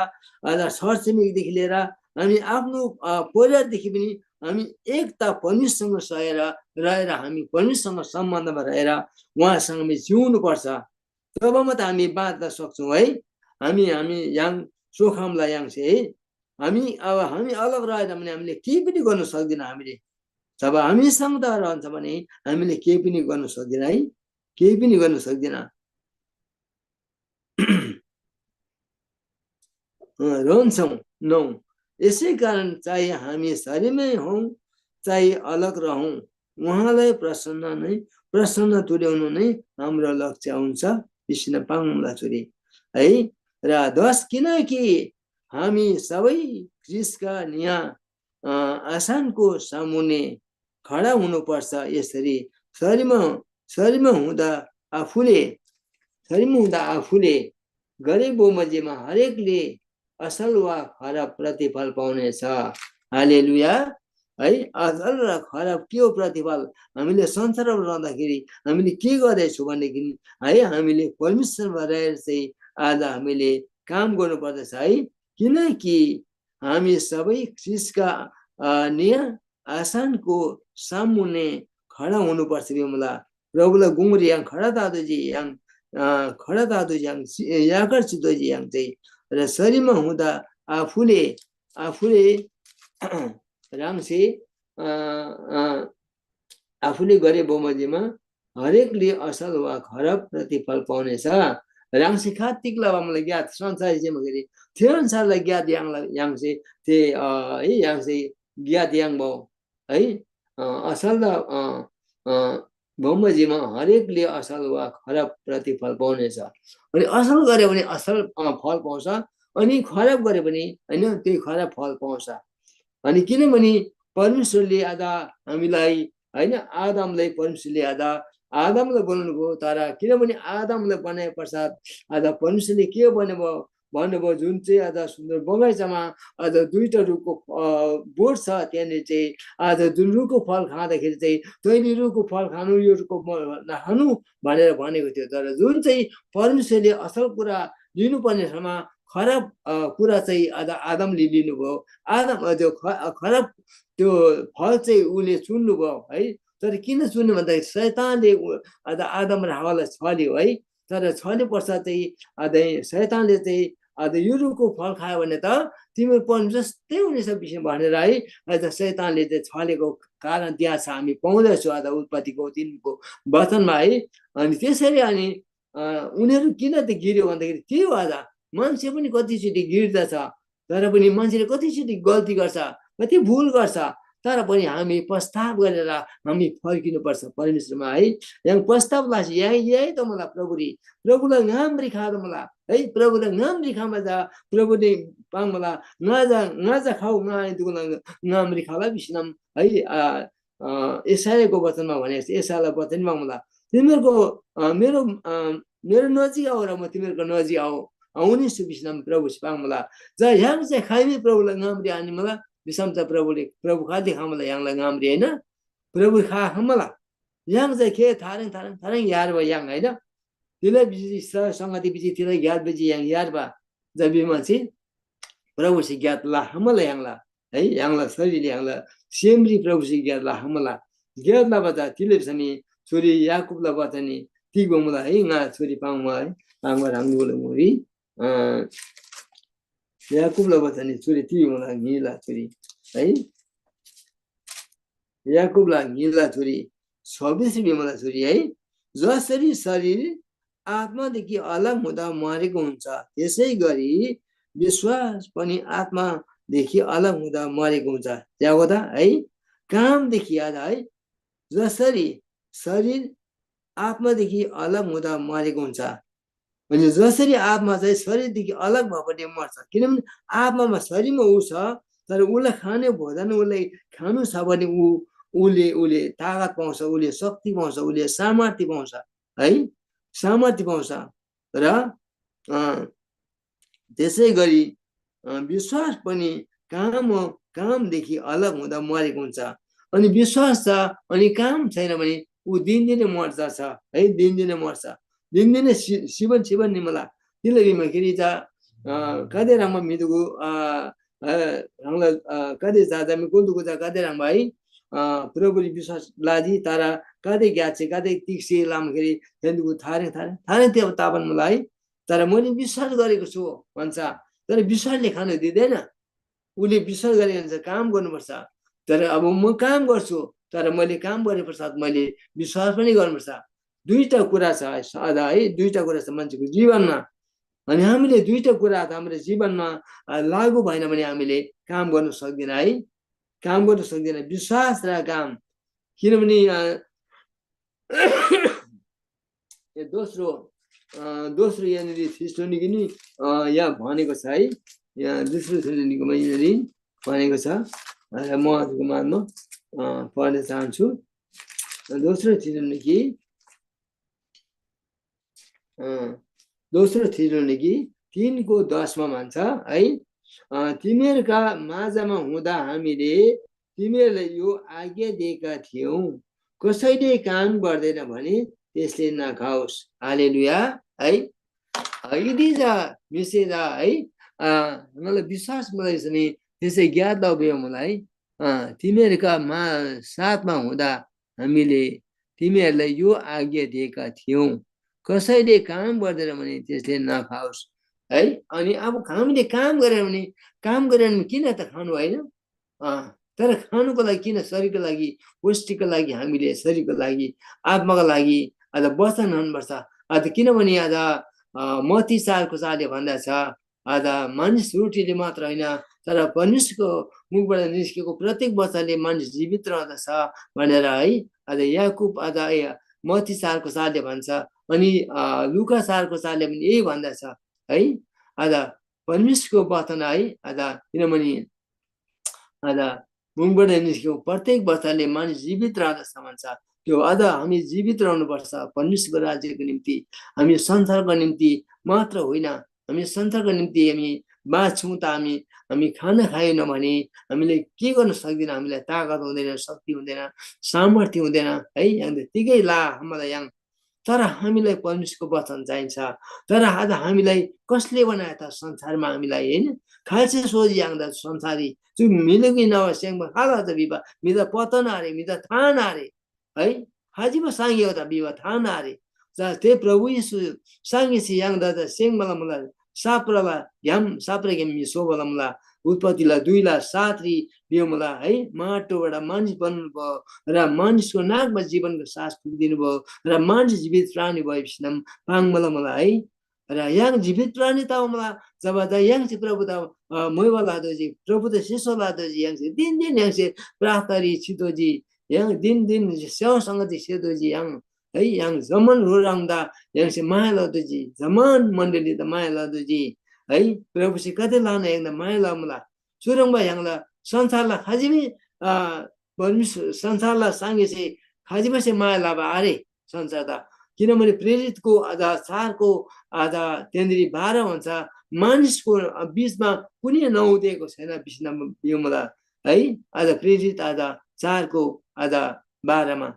अझ छरछिमेकीदेखि लिएर हामी आफ्नो, अ, परिवारदेखि पनि हामी एकता परमेश्वरसँग सहेर रहेर हामी परमेश्वरसँग सम्बन्धमा रहेर उहाँसँग हामी जिउनुपर्छ। तब मात्र हामी बाँच्न सक्छौँ है। हामी, हामी य्‍हाङ चोखमला य्‍हाङसे है, हामी, अब हामी अलग रहेन भने हामीले केही पनि गर्न सक्दिनँ हामीले। जब हामीसँग त रहन्छ भने हामीले केही पनि गर्न सक्दिनँ है, केही पनि गर्न सक्दिनँ। अ, रहन्छौँ। नौ, यसै कारण चाहे हामी शरीरमै हौँ, चाहे अलग रहौँ, उहाँलाई प्रसन्न नै, प्रसन्न तुल्याउनु नै हाम्रो लक्ष्य हुन्छ। पिसिन पाङला चुरी है। र दस, किनकि हामी सबै ख्रीष्टका निया, अ, आसनको सामुने खडा हुनुपर्छ। यसरी शरीरमा, शरीरमा हुँदा आफूले, शरीरमा हुँदा आफूले गरे बमोजिममा हरेकले असल वा खराब प्रतिफल पाउनेछ। हालेलुया। है, असल र खराब के हो प्रतिफल? हामीले संसारमा रहँदाखेरि हामीले के गर्दैछौँ भनेदेखि है, हामीले परमेश्वरमा रहेर चाहिँ आज हामीले काम गर्नुपर्दछ है। किनकि हामी सबै ख्रीष्टका, अ, निया आसनको सामुन्ने खडा हुनुपर्छ भिमुला। प्रभुला गुङरी य्‍हाङ खडा तातोजी य्‍हाङ, अ, खडा तातोजी य्‍हाङ सि-, याकर चितोजी य्‍हाङ चाहिँ र शरीरमा हुँदा आफूले, आफूले ह्राङसे, अ, अ, आफूले गरे बमोजिममा हरेकले असल वा खराब प्रतिफल पाउनेछ। ह्राङसे खात्तिक लबा मलाई ज्ञात संसार जेमा गरी थे अनुसारलाई ज्ञात य्‍हाङला य्‍हाङसे थे, अ, है, य्‍हाङसे ज्ञात य्‍हाङ भाउ है, अ, असल र, अ, अ, बमोजिममा हरेकले असल वा खराब प्रतिफल पाउनेछ। अनि असल गरे भने असल, अ, फल पाउँछ, अनि खराब गरे भने, होइन, त्यही खराब फल पाउँछ। अनि किनभने परमेश्वरले आज हामीलाई, होइन, आदमलाई परमेश्वरले आज आदमलाई बनाउनुभयो, तर किनभने आदमलाई बनाए पश्चात आज परमेश्वरले के भन्नुभयो भन्नुभयो, जुन चाहिँ आज सुन्दर बगैँचामा आज दुईटा रुखको, अ, बोट छ, त्यहाँनिर चाहिँ आज जुन रुखको फल खाँदाखेरि चाहिँ तैँले रुखको फल खानु, यो रुखको म-, नखानु भनेर भनेको थियो। तर जुन चाहिँ परमेश्वरले असल कुरा लिनुपर्ने ठाउँमा खराब, अ, कुरा चाहिँ आज आदमले लिनुभयो। आदम, अ, त्यो ख-, अ, खराब त्यो फल चाहिँ उसले चुन्नुभयो है। तर किन चुन्यो भन्दाखेरि शैतानले उ-, आज आदम र हावालाई छल्यो है। तर छले पश्चात चाहिँ अझै शैतानले चाहिँ अझ यो रुखको फल खायो भने त तिमीहरू परमेश्वर जस्तै हुनेछ भिसी भनेर है, अझ शैतानले चाहिँ छलेको कारण त्यहाँ छ, हामी पाउँदछौँ अझ उत्पत्तिको तिनको वचनमा है। अनि त्यसरी अनि, अ, उनीहरू किन त गिर्यो भन्दाखेरि त्यही हो, अझ मान्छे पनि कतिचोटि गिर्दछ। तर पनि मान्छेले कतिचोटि गल्ती गर्छ, कति भुल गर्छ, तर पनि हामी पश्चाताप गरेर हामी फर्किनुपर्छ परमेश्वरमा है। य्‍हाङ पश्चाताप लसी य्‍हाङ य्‍हाइ तमुला प्रभुरी, प्रभुला ङामरी खा तमुला है। प्रभुला ङामरी खमा चा प्रभुले पाङ्मुला, ङाजा ङाजा खाउ ङा दुगुला ङामरी खाला भिसिनम है। आ, अ, यशायाको वचनमा भनेको छ, यशायाला वचन पाङ्मुला, तिमीहरूको अ, मेरो अ, मेरो नजिक आऊ र म तिमीहरूको नजिक आऊ आउने छु भिसिनम प्रभुसे पाङ्मुला। ज य्‍हाङ चाहिँ खाइमी प्रभुला ङामरी आनिमुला भिसम चा प्रभुले प्रभु खालि खामुला य्‍हाङला ङामरी होइन, प्रभु खा खम्मला। य्‍हाङ चाहिँ खे थारेङ थारेङ थारेङ यार बा य्‍हाङ होइन। तिला बिजी स संगति बिजी तिला ग्यात बिजी य्‍हाङ यार बा। जब भिमा चाहिँ प्रभुसे ग्यात ला खम्मला य्‍हाङला है, य्‍हाङला शरीर य्‍हाङला सेमरी प्रभुसे ग्यात ला खम्मला। ग्यात लबा चा तिले भिसमी छोरी याकूबला बचननी तिग बमुला है, ङा छोरी पाङ्मा है, पाङ्मा ह्राङ दुला मुरी अ याकूबला बचननी छोरी तिग बमुला ङिला छोरी है। याकूबला ङिला छोरी छब्बिस भिमला छोरी है। जसरी शरीर आत्मादेखि अलग हुँदा मरेको हुन्छ, त्यसै गरी विश्वास पनि आत्मादेखि अलग हुँदा मरेको हुन्छ। त्यागोदा है, कामदेखि याद है, जसरी शरीर आत्मादेखि अलग हुँदा मरेको हुन्छ, अनि जसरी आत्मा चाहिँ शरीरदेखि अलग भएपट्टि मर्छ, किनभने आत्मामा शरीरमा ऊ छ, तर उसलाई खाने भोजन उसलाई खानु छ भने ऊ उसले उसले तागत पाउँछ, उसले शक्ति पाउँछ, उसले सामर्थ्य पाउँछ है, सामर्थ्य पाउँछ। र अ, त्यसै गरी अ, विश्वास पनि काम हो, कामदेखि अलग हुँदा मरेको हुन्छ। अनि विश्वास छ अनि काम छैन भने ऊ दिनदिनै मर्छ छ है, दिनदिनै मर्छ, दिनदिनै सि सिबन सिबन निमला। तिले भिमाखेरी चा अ, कदे ह्रङ्‌बा म्‍हिदुगु अ, अ, ह्राङला अ, कदे जाजामी कुलदुगु चा कदे ह्रङ्‌बा है अ, प्रभुरी विश्वास लाजी, तर कदे ग्‍याचे कदे तिक्‍सी लामाखेरी थेन्दुगु थारेङ थारेङ थारेङ ते तापन मुला है। तर मैले विश्वास गरेको छु भन्छ, तर विश्वासले खानु दिँदैन। उसले विश्वास गरेको हुन्छ काम गर्नुपर्छ। तर अब म काम गर्छु, तर मैले काम गरेपश्चात मैले विश्वास पनि गर्नुपर्छ। दुईटा कुरा छ है, सदा है, दुईटा कुरा छ मान्छेको जीवनमा। अनि हामीले दुईटा कुरा त हाम्रो जीवनमा अ, लागू भएन भने हामीले काम गर्न सक्दैन है, काम गर्न सक्दैन, विश्वास र काम। किनभने अ, ए, दोस्रो अ, दोस्रो यहाँनिर थेसलोनिकी नि अ, यहाँ भनेको छ है, यहाँ दोस्रो थेसलोनिकीमा यहाँनिर भनेको छ। अ, म हजुरको माझमा अ, पढ्न चाहन्छु। दोस्रो थेसलोनिकी अ, दोस्रो थेसलोनिकी तिनको दसमा भन्छ है, अ, तिमीहरूका माझमा हुँदा हामीले तिमीहरूलाई यो आज्ञा दिएका थियौँ, कसैले काम गर्दैन भने त्यसले नखाओस्। हालेलुया है। अ, यदि जा मिसे जा है अ, मतलब विश्वास मुलाइसनी त्यसै ज्ञात लौ बेयो मुला है। अ, तिमीहरूका मा साथमा हुँदा हामीले तिमीहरूलाई यो आज्ञा दिएका थियौँ, कसैले काम गर्दैन भने त्यसले नखाओस् है। अनि अब हामीले काम गरेन भने, काम गरेन भने किन त खानु होइन? अँ, तर खानुको लागि किन? शरीरको लागि, पुष्टिको लागि, हामीले शरीरको लागि, आत्माको लागि अझ वचन खानुपर्छ। अझ किनभने अझ अ, मत्ती चारको चारले भन्दछ, अझ मानिस रोटीले मात्र होइन, तर परमेश्वरको मुखबाट निस्केको प्रत्येक वचनले मानिस जीवित रहँदछ भनेर है। अझ याकुब अझ ए, मत्ती चारको चारले भन्छ, अनि अ, लुका चारको चारले पनि यही भन्दछ है। अझ परमेश्वरको वचन है, अझ किनभने अझ मुखबाट निस्केको प्रत्येक वचनले मानिस जीवित रहँदछ भन्छ। त्यो अझ हामी जीवित रहनुपर्छ परमेश्वरको राज्यको निम्ति, हामी संसारको निम्ति मात्र होइन, हामी संसारको निम्ति हामी बाँच्छौँ त हामी, हामी खाना खाएनौँ भने हामीले के गर्न सक्दैन, हामीलाई तागत हुँदैन, शक्ति हुँदैन, सामर्थ्य हुँदैन है। य्‍हाङदा तिगै ला हमला य्‍हाङ, तर हामीलाई परमेश्वरको वचन चाहिन्छ। तर आज हामीलाई कसले बनायो त संसारमा हामीलाई, होइन? खाल्‍से सोझी य्‍हाङदा संसारी चु म्‍हिलुकी नवा स्‍याङ्बा खाल त भिबा म्‍हिदा पतन आरे, म्‍हिदा थान आरे, है? खाजिबा साङ्गे होता भिबा थान आरे। चा ते प्रभु येशू साङ्गेसे य्‍हाङदा चा स्‍याङ्बाला मुला साप्राला घ्‍याम, साप्रा घ्‍याम म्‍हि सोबाला मुला। उत्पत्तिला दुईला सातरी भियो मुला है, माटोबाट मानिस बन्‍नुभयो र मानिसको नाकमा जीवनको सास फुक्दिनु भयो र मानिस जीवित प्राणी भएपछि पाङ्बाला मुला है। र य्‍हाङ जीवित प्राणी तबा मुला, जब चा य्‍हाङसे प्रभुदा, अ, मोइबा लतोःजी, प्रभुदा सिस्‍सो लतोःजी, य्‍हाङसे दिनदिन य्‍हाङसे प्रार्थनारी चितोःजी, य्‍हाङ दिनदिन सेवा संगति सेतोःजी य्‍हाङ, है, य्‍हाङ जम्‍मान ह्रो ह्राङदा य्‍हाङसे माया लतोःजी, जम्‍मान मण्‍डलीदा माया लतोःजी, है, प्रभुसे कति ल्‍हाना य्‍हाङदा माया लमुला। चुह्रङ्बा य्‍हाङला संसारला खजिबै, अ, परमेश्‍वर संसारला साङ्‌गेसे खजिबसे माया लबा आरे संसारदा। किनभने प्रेरितको अझ चारको अझ तेन्‍द्री बाह्र भन्छ, मानिसको बिचमा कुनै नउदेको छैन बिस्‍ना भिमुला है। अझ प्रेरित अझ चारको अझ बाह्रमा,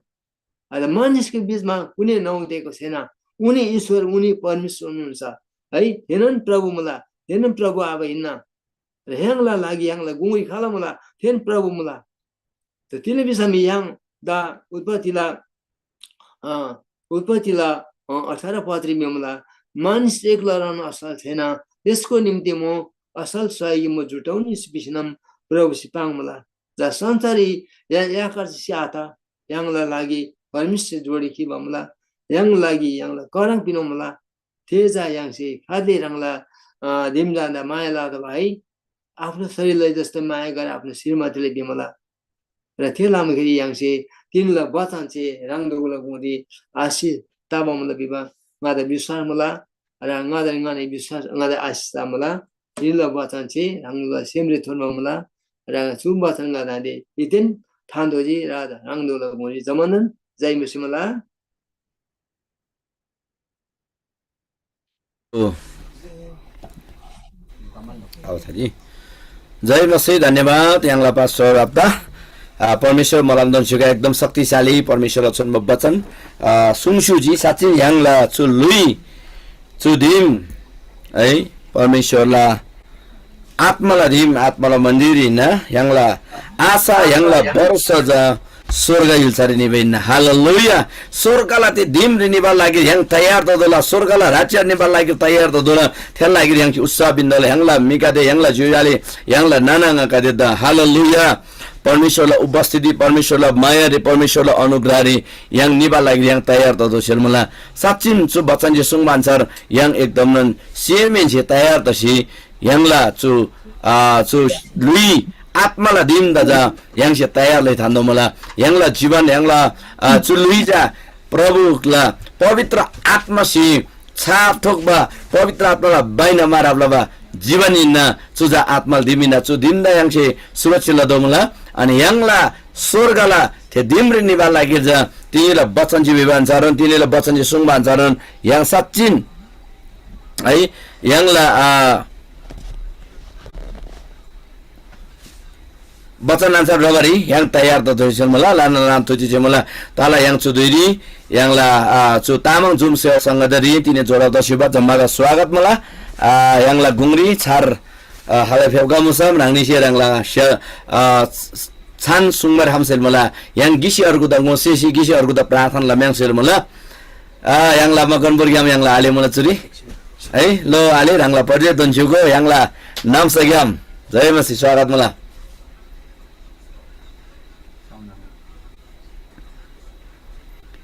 अझ मानिसको बिचमा कुनै नउदेको छैन। उनी ईश्‍वर, उनी परमेश्‍वर हुनुहुन्छ है। थेनोन प्रभु मुला, थेनोन प्रभु आबा हिन्‍ना। र य्‍हाङला लागि य्‍हाङला गुङरी खाल मुला? थेन प्रभु मुला। त तिले भिसम य्‍हाङ दा उत्पत्तिला, अ, उत्पत्तिला, अ, अठार पत्री मेमुला, मानिस एक्लरन असल छैन, त्यसको निम्ति म असल सहयोगी म जुटाउनी भिसिनम प्रभुसे पाङ्मुला। जा संसारी या याकर्सी आता य्‍हाङला लागि परमेश्‍वर जोडी खिबा मुला, य्‍हाङ लागि य्‍हाङला करङ पिनोमुला। थे चा य्‍हाङसे खादे ह्राङला, अ, दिमजान्‍दा माया लतोःबा है, आफ्नो शरीरलाई जस्तै माया गर, आफ्नो श्रीमतीलाई बिमला। र थे लामाखेरी य्‍हाङसे तिनीला वचन चाहिँ ह्राङदोगोला गुङरी आशिष तबा मुला भिबा ङादा विश्‍वास मुला। र ङादा ङाने विश्‍वास ङादा आशिष तमुला। तिनीला वचन चाहिँ ह्राङदोला सेमरी थोन्‍बा मुला। र चु वचन ङादाले इतेन थान्‍तोःजी र ह्राङदोला गुङरी जमानन जय मसीह मुला। ओ। आउ थाजी। जय मसीह, धन्यवाद य्‍हाङला पास्टर आप्‍दा। आ, परमेश्‍वर मलामदन छ्‌युगा एकदम शक्तिशाली परमेश्‍वरला छोन्‍बो वचन। आ, सुङस्‍युजी साँच्‍चिन य्‍हाङला चु ल्‍हुइ, चु दिम है परमेश्‍वरला आत्‍माला दिम, आत्‍माला मन्‍दिर हिन्‍ना। य्‍हाङला आशा, य्‍हाङला भरोसा चा स्‍वर्ग य्‍हुल्‍सारी निबा हिन्‍ना। हालेलुया। स्‍वर्गला ती दिमरी निबाला लागिर य्‍हाङ तयार ततोःला, स्‍वर्गला राज्‍य निबाला लागिर तयार ततोःला। थेला लागिर य्‍हाङसे उत्साह पिन्‍तोःला। य्‍हाङला म्‍हिगदे, य्‍हाङला ज्‍योज्‍यो आले, य्‍हाङला नाना आङागदेदा हालेलुया। परमेश्‍वरला उपस्थिति, परमेश्‍वरला मायारी, परमेश्‍वरला अनुग्रहरी य्‍हाङ निबाला लागिर य्‍हाङ तयार ततोःसेल मुला। साँच्‍चिन चु बचनसे सुङ्बा अन्‍छार य्‍हाङ एकदमनोन सेमहेन्‍से तयार तसी य्‍हाङला चु, आ, चु ल्‍हुइ आत्‍माला दिमदा चा य्‍हाङसे तयार लइ थान्‍तोःमुला। य्‍हाङला जीवन, य्‍हाङला, आ, चु ल्‍हुइ चा प्रभुला पवित्र आत्‍मासे छाप ठोक्‍बा, पवित्र आत्‍माला बैना मारब लबा जीवन हिन्‍ना। चु चा आत्‍माला दिम हिन्‍ना। चु दिमदा य्‍हाङसे सुरक्षित लतोःमुला। अनि य्‍हाङला स्‍वर्गला थे दिमरी निबाला लागिर चा तिनीला बचनसे भिबा अन्‍छारन, तिनीला बचनसे सुङ्बा अन्‍छारन य्‍हाङ साँच्‍चिन है, य्‍हाङला, आ, बचन अन्‍छार भ्रबारी य्‍हाङ तयार ततोःसेल मुला, ल्‍हानान ल्‍हानान थुजी मुला। तला य्‍हाङ चु धुइरी य्‍हाङला, आ, चु तामाङ जुम सेवा संगतरी तिनी जोडा दस्‍युबा जम्‍मादा स्वागत मुला। आ, य्‍हाङला गुङरी छार, आ, हालै फेप्‍का मुसम ह्राङनीसे ह्राङला स्‍या-, आ, छान सुङ्बार खम्‍सेल मुला। य्‍हाङ गिसी अर्गुदा ङोसेसी गिसी अर्गुदा प्रार्थना लम्‍याङ्सेल मुला। आ, य्‍हाङला मकनपुरग्‍याम य्‍हाङला आले मुला चुरी। है, लो आले ह्राङला परिचय दोन्‍स्‍युगो य्‍हाङला नाम्‍साग्‍याम जय मसीह स्वागत मुला।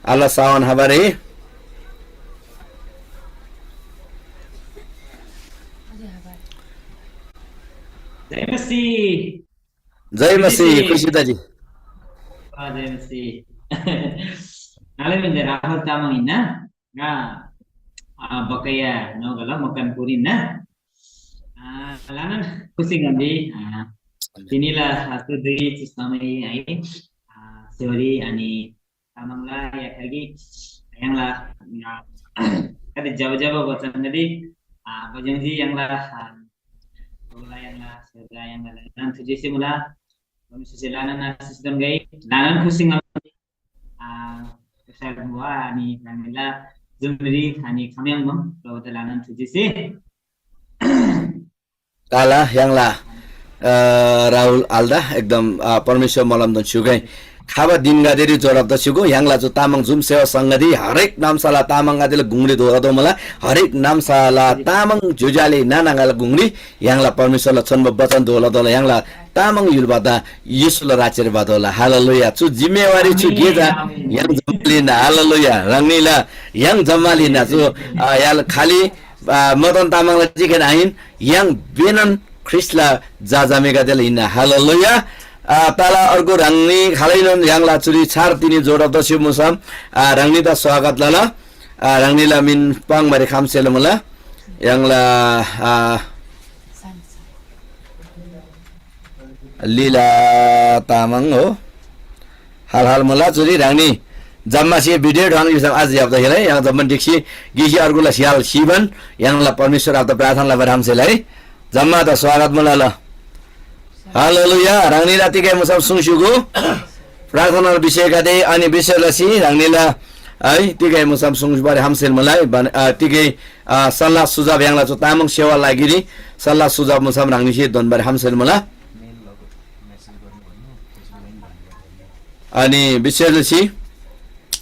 आला सावन हबारे। जय मसीह। जय मसीह, खुसी दाजी। जय मसीह। Ngalai minja Rahul Tamang ina. Nga, ah, bakaya no gala makan puri na. Ah, lanan kusi ngambi. Ah, tinila satu dui cistamai ai. Ah, sorry ani tamang la ya kagi yang la. Kada jauh-jauh buat sendiri. Ah, bajang ji yang la. Ah, bola yang la, serga yang la. Lanan tujuh sih mula. Kami susi lanan nasi sedang gai. Lanan kusi ngambi. Ah, khusi lomba ani ह्राङनीला जुमरी खाने खम्याङ्‌मा प्रभुदा ल्‍हानान थुजेसे। ताला य्‍हाङला, अ, राहुल आल्दा एकदम, अ, परमेश्‍वर मलमदोन स्‍युगै। खबा दिनगदेरी जोरब तस्‍युगो य्‍हाङला चु तामाङ जुम सेवा संगति हरेक नाम्‍साला तामाङगदेला गुङरी धोरा दोमला हरेक नाम्‍साला तामाङ ज्‍योज्‍याले नानाङाला गुङरी य्‍हाङला परमेश्‍वरला छोन्‍बो बचन धोला धोला य्‍हाङला तामाङ य्‍हुलबादा येशूला राज्‍यरी भतोःला। हालेलुया। चु जिम्‍मेवारी चु गे चा य्‍हाङ जम्‍मालिन। हालेलुया। ह्राङनीला य्‍हाङ जम्‍मालिन चु, आ, य्‍हाङ खालि आ, मदन तामाङला चिकेन आहिन, य्‍हाङ बेनन ख्रीष्‍टला जाजामेगदेला हिन्‍ना। हालेलुया। आ, तला अर्गु ह्राङनी खालैनोन य्‍हाङला चुरी छार तिनी जोडब दस्‍यु मुसम, आ, ह्राङनीदा स्वागत लला। आ, ह्राङनीला मिन पाङ्‌बारी खम्‍सेल मुला। य्‍हाङला, आ, लीला तामाङ हो। हाल हाल मुला चुरी ह्राङनी जम्मासे भिडियो ढ्वाङ युसम आज याप्दा हेलै य्‍हाङ जम्मा डिक्‍सी गिसी अर्गुला स्याल सिबन य्‍हाङला परमेश्‍वर आबादा प्रार्थना लबारी खम्‍सेल है। जम्मादा स्वागत मुला ल। हालेलुया। ह्राङनीला तिगै मुसम सुङस्‍युगु प्रार्थना विषयगदे अनि विषय लसी ह्राङनीला है तिगै मुसम सुङस्‍युबारी खम्‍सेल मुला है। बन-, अ, तिगै, अ, सल्लाह सुझाव य्‍हाङला चु तामाङ सेवा लागिरी सल्लाह सुझाव मुसम ह्राङनीसे दोन्‍बारी खम्‍सेल मुला। अनि विशेष लसी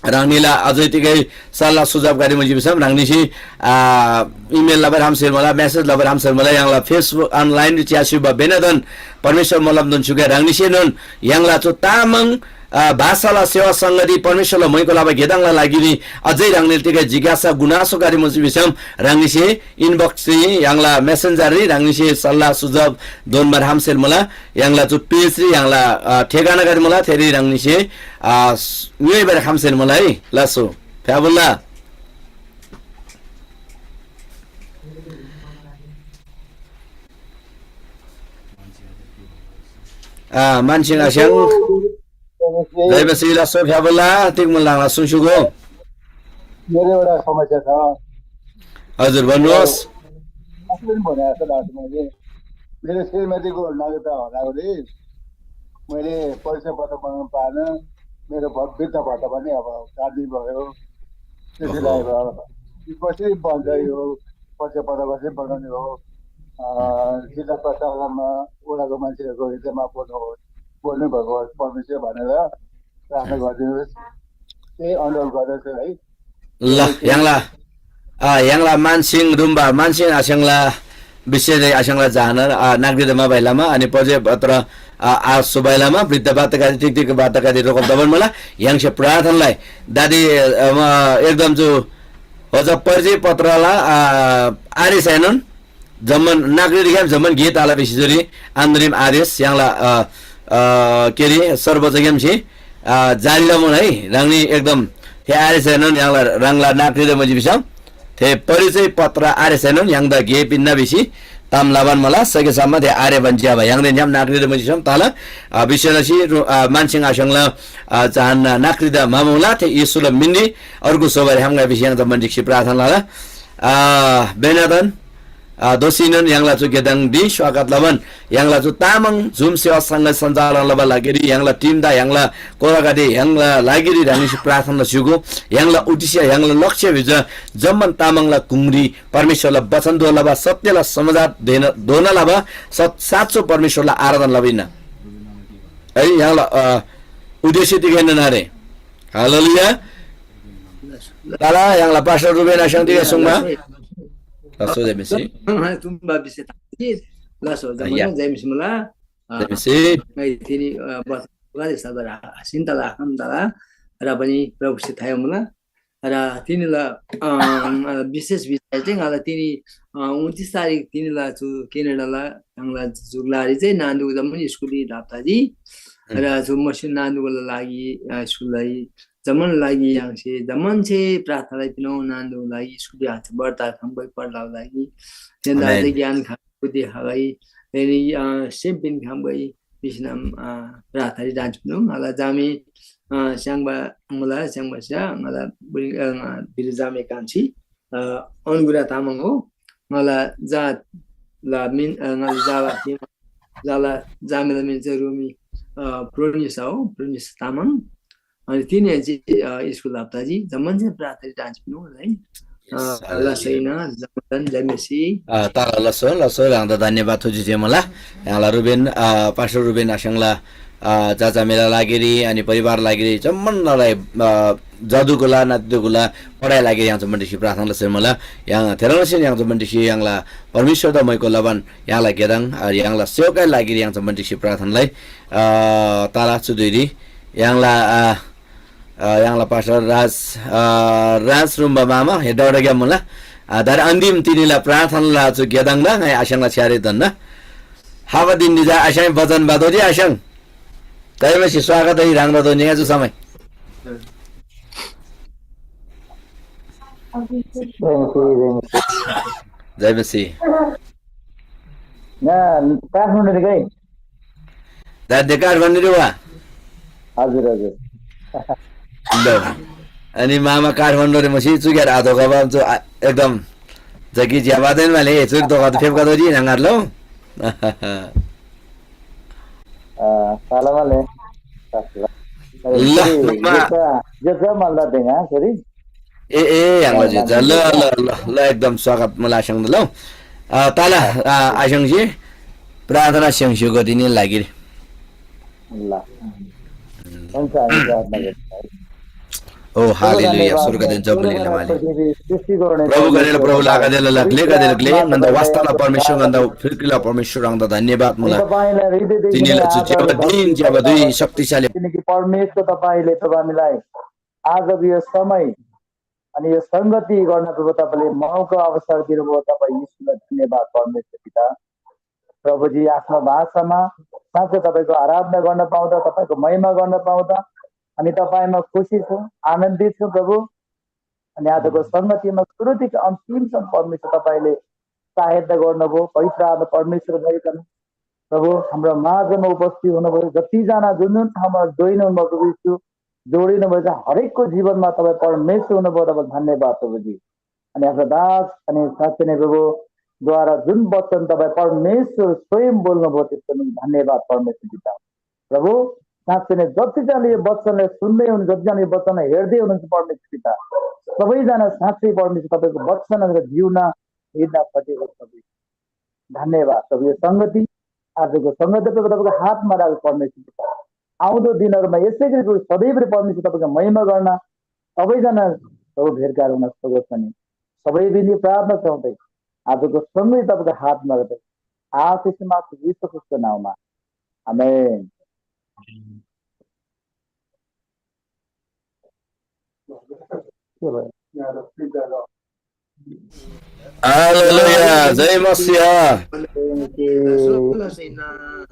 ह्राङनीला अझै तिगै सल्लाह सुझाव गाडी मुजी भिसम ह्राङनीसे, आ, email लबारी खम्‍सेल मुला, message लबारी खम्‍सेल मुला, य्‍हाङला Facebook online च्‍यासी बा बेनादन परमेश्‍वर मोलमदन छुके ह्राङनीसेनोन य्‍हाङला चु तामाङ, आ, भाषाला सेवा संगति परमेश्‍वरला मैको लबा गेदङला लागिरी अझै ह्राङनीला तिगै जिज्ञासा गुनासो गाडी मुजी भिसम ह्राङनीसे inbox री य्‍हाङला messenger री ह्राङनीसे सल्लाह सुझाव दोन्‍बार खम्‍सेल मुला। य्‍हाङला चु page री य्‍हाङला, अ, ठेगाना गाडी मुला, थेरी ह्राङनीसे, अ, ङ्‌योइबार खम्‍सेल मुला है। लासो फ्‍याबुल्ला। अ, मानसिङ आस्‍याङ। जय मसीह। लासो फ्‍याबुल्ला, तिग मुला ह्राङला सुङस्‍युगो। मेरो एउटा समस्या छ। हजुर, भन्नुहोस्। अघि पनि भनेको जस्तो लाग्छ मैले। मेरो श्रीमतीको नागरिकता हुँदाखेरि मैले परिचय पत्र बनाउन पाएन। मेरो भ-, वृद्ध भत्ता पनि अब काट्ने भयो। त्यसैले अब कसरी बन्छ यो परिचय पत्र कसरी बनाउने हो? अ, जिल्ला प्रशासनमा वडाको मान्छेहरूको हृदयमा बोल्नु, बोल्नु भएको होस्, परमेश्वर भनेर प्रार्थना गरिदिनुहोस्। त्यही अनुरोध गर्दछु है। ल, य्‍हाङला, अ, य्‍हाङला मानसिङ रुम्बा, मानसिङ आस्‍याङला विषयले आस्‍याङला जहानर, अ, नागरिकता मा भाइलामा, अनि परिचय पत्र, अ, आ सुभाइलामा, वृद्ध बातकारी, टिक टिक बातकारी रोकब दबन मला, य्‍हाङसे प्रार्थनालाई दादी, अ, म एकदम जो होजा परिचय पत्रला, अ, आरे साइनोन, जम्‍मान नागरिकग्‍याम जम्‍मान गे ताला बेसी जोरी अन्तरिम आदेश य्‍हाङला, अ, अ, के अरे, सर्वोच्चग्‍यामसे, अ, जारी लमुन है। ह्राङनी एकदम थे आरेसैनोन य्‍हाङला ह्राङला नागरिक मुजी भिसम थे परिचय पत्र आरेसैनोन य्‍हाङदा गे पिन्‍ना भिसी ताम लबान मला। सकेसम्म थे आरे बन्‍जी अब य्‍हाङदेन छ्‌याम नागरिक मुजी भिसम ताला, अ, विशेष लसी रु-, अ, मानसिङ आस्‍याङला, अ, चाहन्‍ना नागरिकदा मामुला थे येशूला मिन्‍दी अर्गु सोबारी हामगा भिसी य्‍हाङ जम्‍मान ढिक्‍सी प्रार्थना लला। अ, बेनादन, अ, दोःसीनोन य्‍हाङला चु गेदङदी स्वागत लबान, य्‍हाङला चु तामाङ Zoom सेवा संघ सञ्चालन लबा लागिरी य्‍हाङला team दा य्‍हाङला कोलागदे य्‍हाङला लागिरी ह्राङनीसे प्रार्थना स्‍युगु। य्‍हाङला उद्देश्य, य्‍हाङला लक्ष्य भिजा जम्‍मान तामाङला गुङरी परमेश्‍वरला बचन दोलबा सत्यला समाचार देन, दोना लबा सत, साँचो परमेश्‍वरला आराधना लबा हिन्‍ना। है, य्‍हाङला, अ, उद्देश्य तिगै ननारे। हालेलुया। ताला य्‍हाङला पास्टर रुबेन आस्‍याङ तिगै सुङमा। लसो जय मसीह। तुम्बा विषय ताकि लसो जय मसीह मला। जय मसीह। तिनी बस गरे सदर आसिन तला आखम तला र पनि प्रभुसे थायो मला। र तिनीला, अ, विशेष विषय चाहिँ ङाला तिनी, अ, उन्तिस तारिक तिनीला चु क्यानाडाला ङाला जुगलारी चाहिँ नान्दुक जम्मन स्कुलरी धाप्ताजी। र चु मसिन नान्दुकला लागि, अ, स्कुललाई जम्‍मान लागि य्‍हाङसे जम्‍मानसे प्रार्थनालाई पिनौ नान्दुक लागि स्कुलरी हात बढ्ता खम्बै पढ्लाउ लागि तेन्‍दा अझै ज्ञान खा बुद्धि खगै, एनी, अ, सेम पिन खम्‍गै भिसीनम, अ, प्रार्थनारी डान्‍स पिनु। ङाला जामे, अ, स्‍याङ्बा मुला, स्‍याङ्बा स्‍या, ङाला बुढी, अ, ङा भिरी जामे कान्छी, अ, अनुग्रह तामाङ हो। ङाला जा ला मिन, अ, ङाला जा ला मिन, जा ला जामे ला मिन चाहिँ रोमी, अ, प्रोनिसा हो, प्रोनिसा तामाङ। अनि तिनी चाहिँ, अ, स्कुल हप्ताजी जम्‍मान चाहिँ प्रार्थना डान्स पिनु है। अ, ल सैना जम्‍मान जय मसीह। अ, ताला लसो, लसो, ह्राङदा धन्यवाद थुजी जे मला। ह्राङला रुबेन, अ, पास्टर रुबेन आस्‍याङला, अ, चाचा मेला लागिरी, अनि परिवार लागिरी, जम्‍मान नलाई, अ, जदुगुला, नातिदुगुला, पढाइ लागिरी य्‍हाङ जम्‍मान ढिक्‍सी प्रार्थना लसेन मला। य्‍हाङ थेरंसेन य्‍हाङ जम्‍मान ढिक्‍सी य्‍हाङला परमेश्‍वरदा मैको लबान य्‍हाङला गेदाङ, अ, य्‍हाङला सेवकाई लागिरी य्‍हाङ जम्‍मान ढिक्‍सी प्रार्थनालाई, अ, ताला चुधुरी य्‍हाङला, अ, अ, य्‍हाङला पास्टर राज, अ, राज रुम्बा मामा हे दौडग्‍याम मुला। आ, तर अन्तिम तिनीला प्रार्थनाला चु गेदाङदा ङाइ आस्याङला छ्‌यारे धन्‍ना। हाबा दिन निजा आस्याङ वचन बादोजी आस्याङ। तैमसी स्वागत है राङ रदो निगा चु समय। जय मसीह, जय मसीह। ना, काठमाडौँ रे गाई। दाद्य काठमाडौँ रे वा। हजुर, हजुर। ल। अनि मामा काठमाडौँ रे मसी चुक्यार आधो गबा चु आ-, एकदम जकी ज्याबा देन माले चुक दोका फेप गदो जी नंगार लो। आ, साला माले। ल, ल, मामा। जेसा, जेसा मल्ला देंगा, सरी। ए, ए, ह्याङ्ला जे, ल, ल, ल, ल, एकदम स्वागत मला आस्याङ ल। आ, ताला, आ, आस्याङजी प्रार्थना स्याङस्‍यु गरिदिने लागि। ल। हुन्छ, हामी प्रार्थना गर्छौँ। ओ, हालेलुया, धन्यवाद। स्वर्गदेन जबुली लमाले। पृथ्वी सृष्टि गर्ने प्रभु गनेल, प्रभु लागादेल, लग्ले, गादेल, ग्ले, गन्ध वास्ताला परमेश्वर, गन्ध फिर्किला परमेश्वर, रंग धन्यवाद मुला। तपाईँलाई हृदयदेखि तिनीलाई आभार चाहिँ ज्याबा दिन, ज्याबा दुई शक्तिशाली। किनकि परमेश्वर तपाईँले प्रभु हामीलाई आजको यो समय अनि यो संगति गर्न प्रभु तपाईँले मौका अवसर दिनुभयो। तपाईँ यीशुलाई धन्यवाद परमेश्वर पिता। प्रभुजी आफ्नो भाषामा साँच्चै तपाईँको आराधना गर्न पाउँदा, तपाईँको महिमा गर्न पाउँदा अनि तपाईँमा खुसी छु, आनन्दित छु प्रभु। अनि आजको संगतिमा सुरुदेखि अन्तिमसम्म परमेश्वर तपाईँले सहायता गर्नुभयो। पवित्र आत्मा परमेश्वर भइकन प्रभु हाम्रो माझमा उपस्थित हुनुभयो। जतिजना जुन जुन ठाउँमा जोइन हुनुभयो प्रभु यीशु, जोडिनु भएका हरेकको जीवनमा तपाईँ परमेश्वर हुनुभयो, तपाईँ धन्यवाद प्रभुजी। अनि आफ्नो दास अनि साँच्चै नै प्रभुद्वारा जुन वचन तपाईँ परमेश्वर स्वयं बोल्नुभयो त्यसको निम्ति धन्यवाद परमेश्वर पिता। प्रभु साँच्चै नै जतिजनाले यो वचनलाई सुन्दै हुनुहुन्छ, जतिजनाले यो वचनलाई हेर्दै हुनुहुन्छ परमेश्वर पिता, सबैजना साँच्चै परमेश्वर तपाईँको वचन र जिउना हिँड्न फटेको प्रभु धन्यवाद प्रभु। यो संगति आजको संगति प्रभु तपाईँको हातमा राख्नु परमेश्वर पिता। आउँदो दिनहरूमा यसै गरी प्रभु सधैँभरि परमेश्वर तपाईँको महिमा गर्न सबैजना प्रभु भेटघाट हुन सकोस् भनी सबै बिनी प्रार्थना चाहँदै आजको समय तपाईँको हातमा राख्दै आशिष माग्छु यीशु ख्रीष्टको नाउँमा। आमेन। हालेलुया, जय मसीह।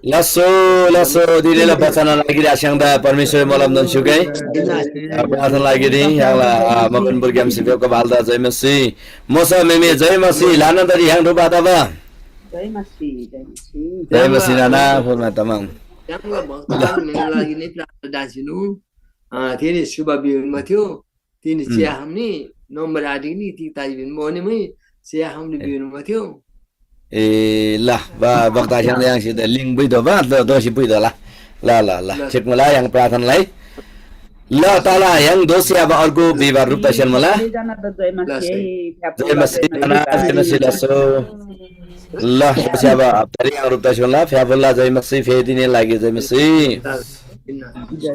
लसो लसो दिनेला बचन लागिरी आस्याङ्दा परमेश्वर मलम दन सुकै प्रार्थना लागिरी याला मकनपुर ग्याम सिपेको बालदा जय मसीह। मोसा मेमे जय मसीह लाना दरी ह्याङ रुबा तबा। जय मसीह, जय मसीह। जय मसीह नाना फोनमा तमाङ। त्याङ्गो भक्तगण मेला लागि नै प्रार्थना दासिनु। अ, थेनी शुभ बिउन मथ्यो। तिनी चिया हामनी नम्बर आदि नि ती ताजी बिन मोने मै चिया हामनी बिउन मथ्यो। ए ल बा बक्ता ख्यान याङ सित लिङ बुइदो बा दोसी बुइदो ला। ल ल ल ल। ठिक मला याङ प्रार्थना लाई। ल तला याङ दोसी अब अर्को बिबा रुप्ता सेन मला। जय मसीह। जय मसीह लसो। ल दोसी अब हप्तारी याङ रुप्ता सेन ला फ्याबुल्ला जय मसीह फेदिने लागि जय मसीह।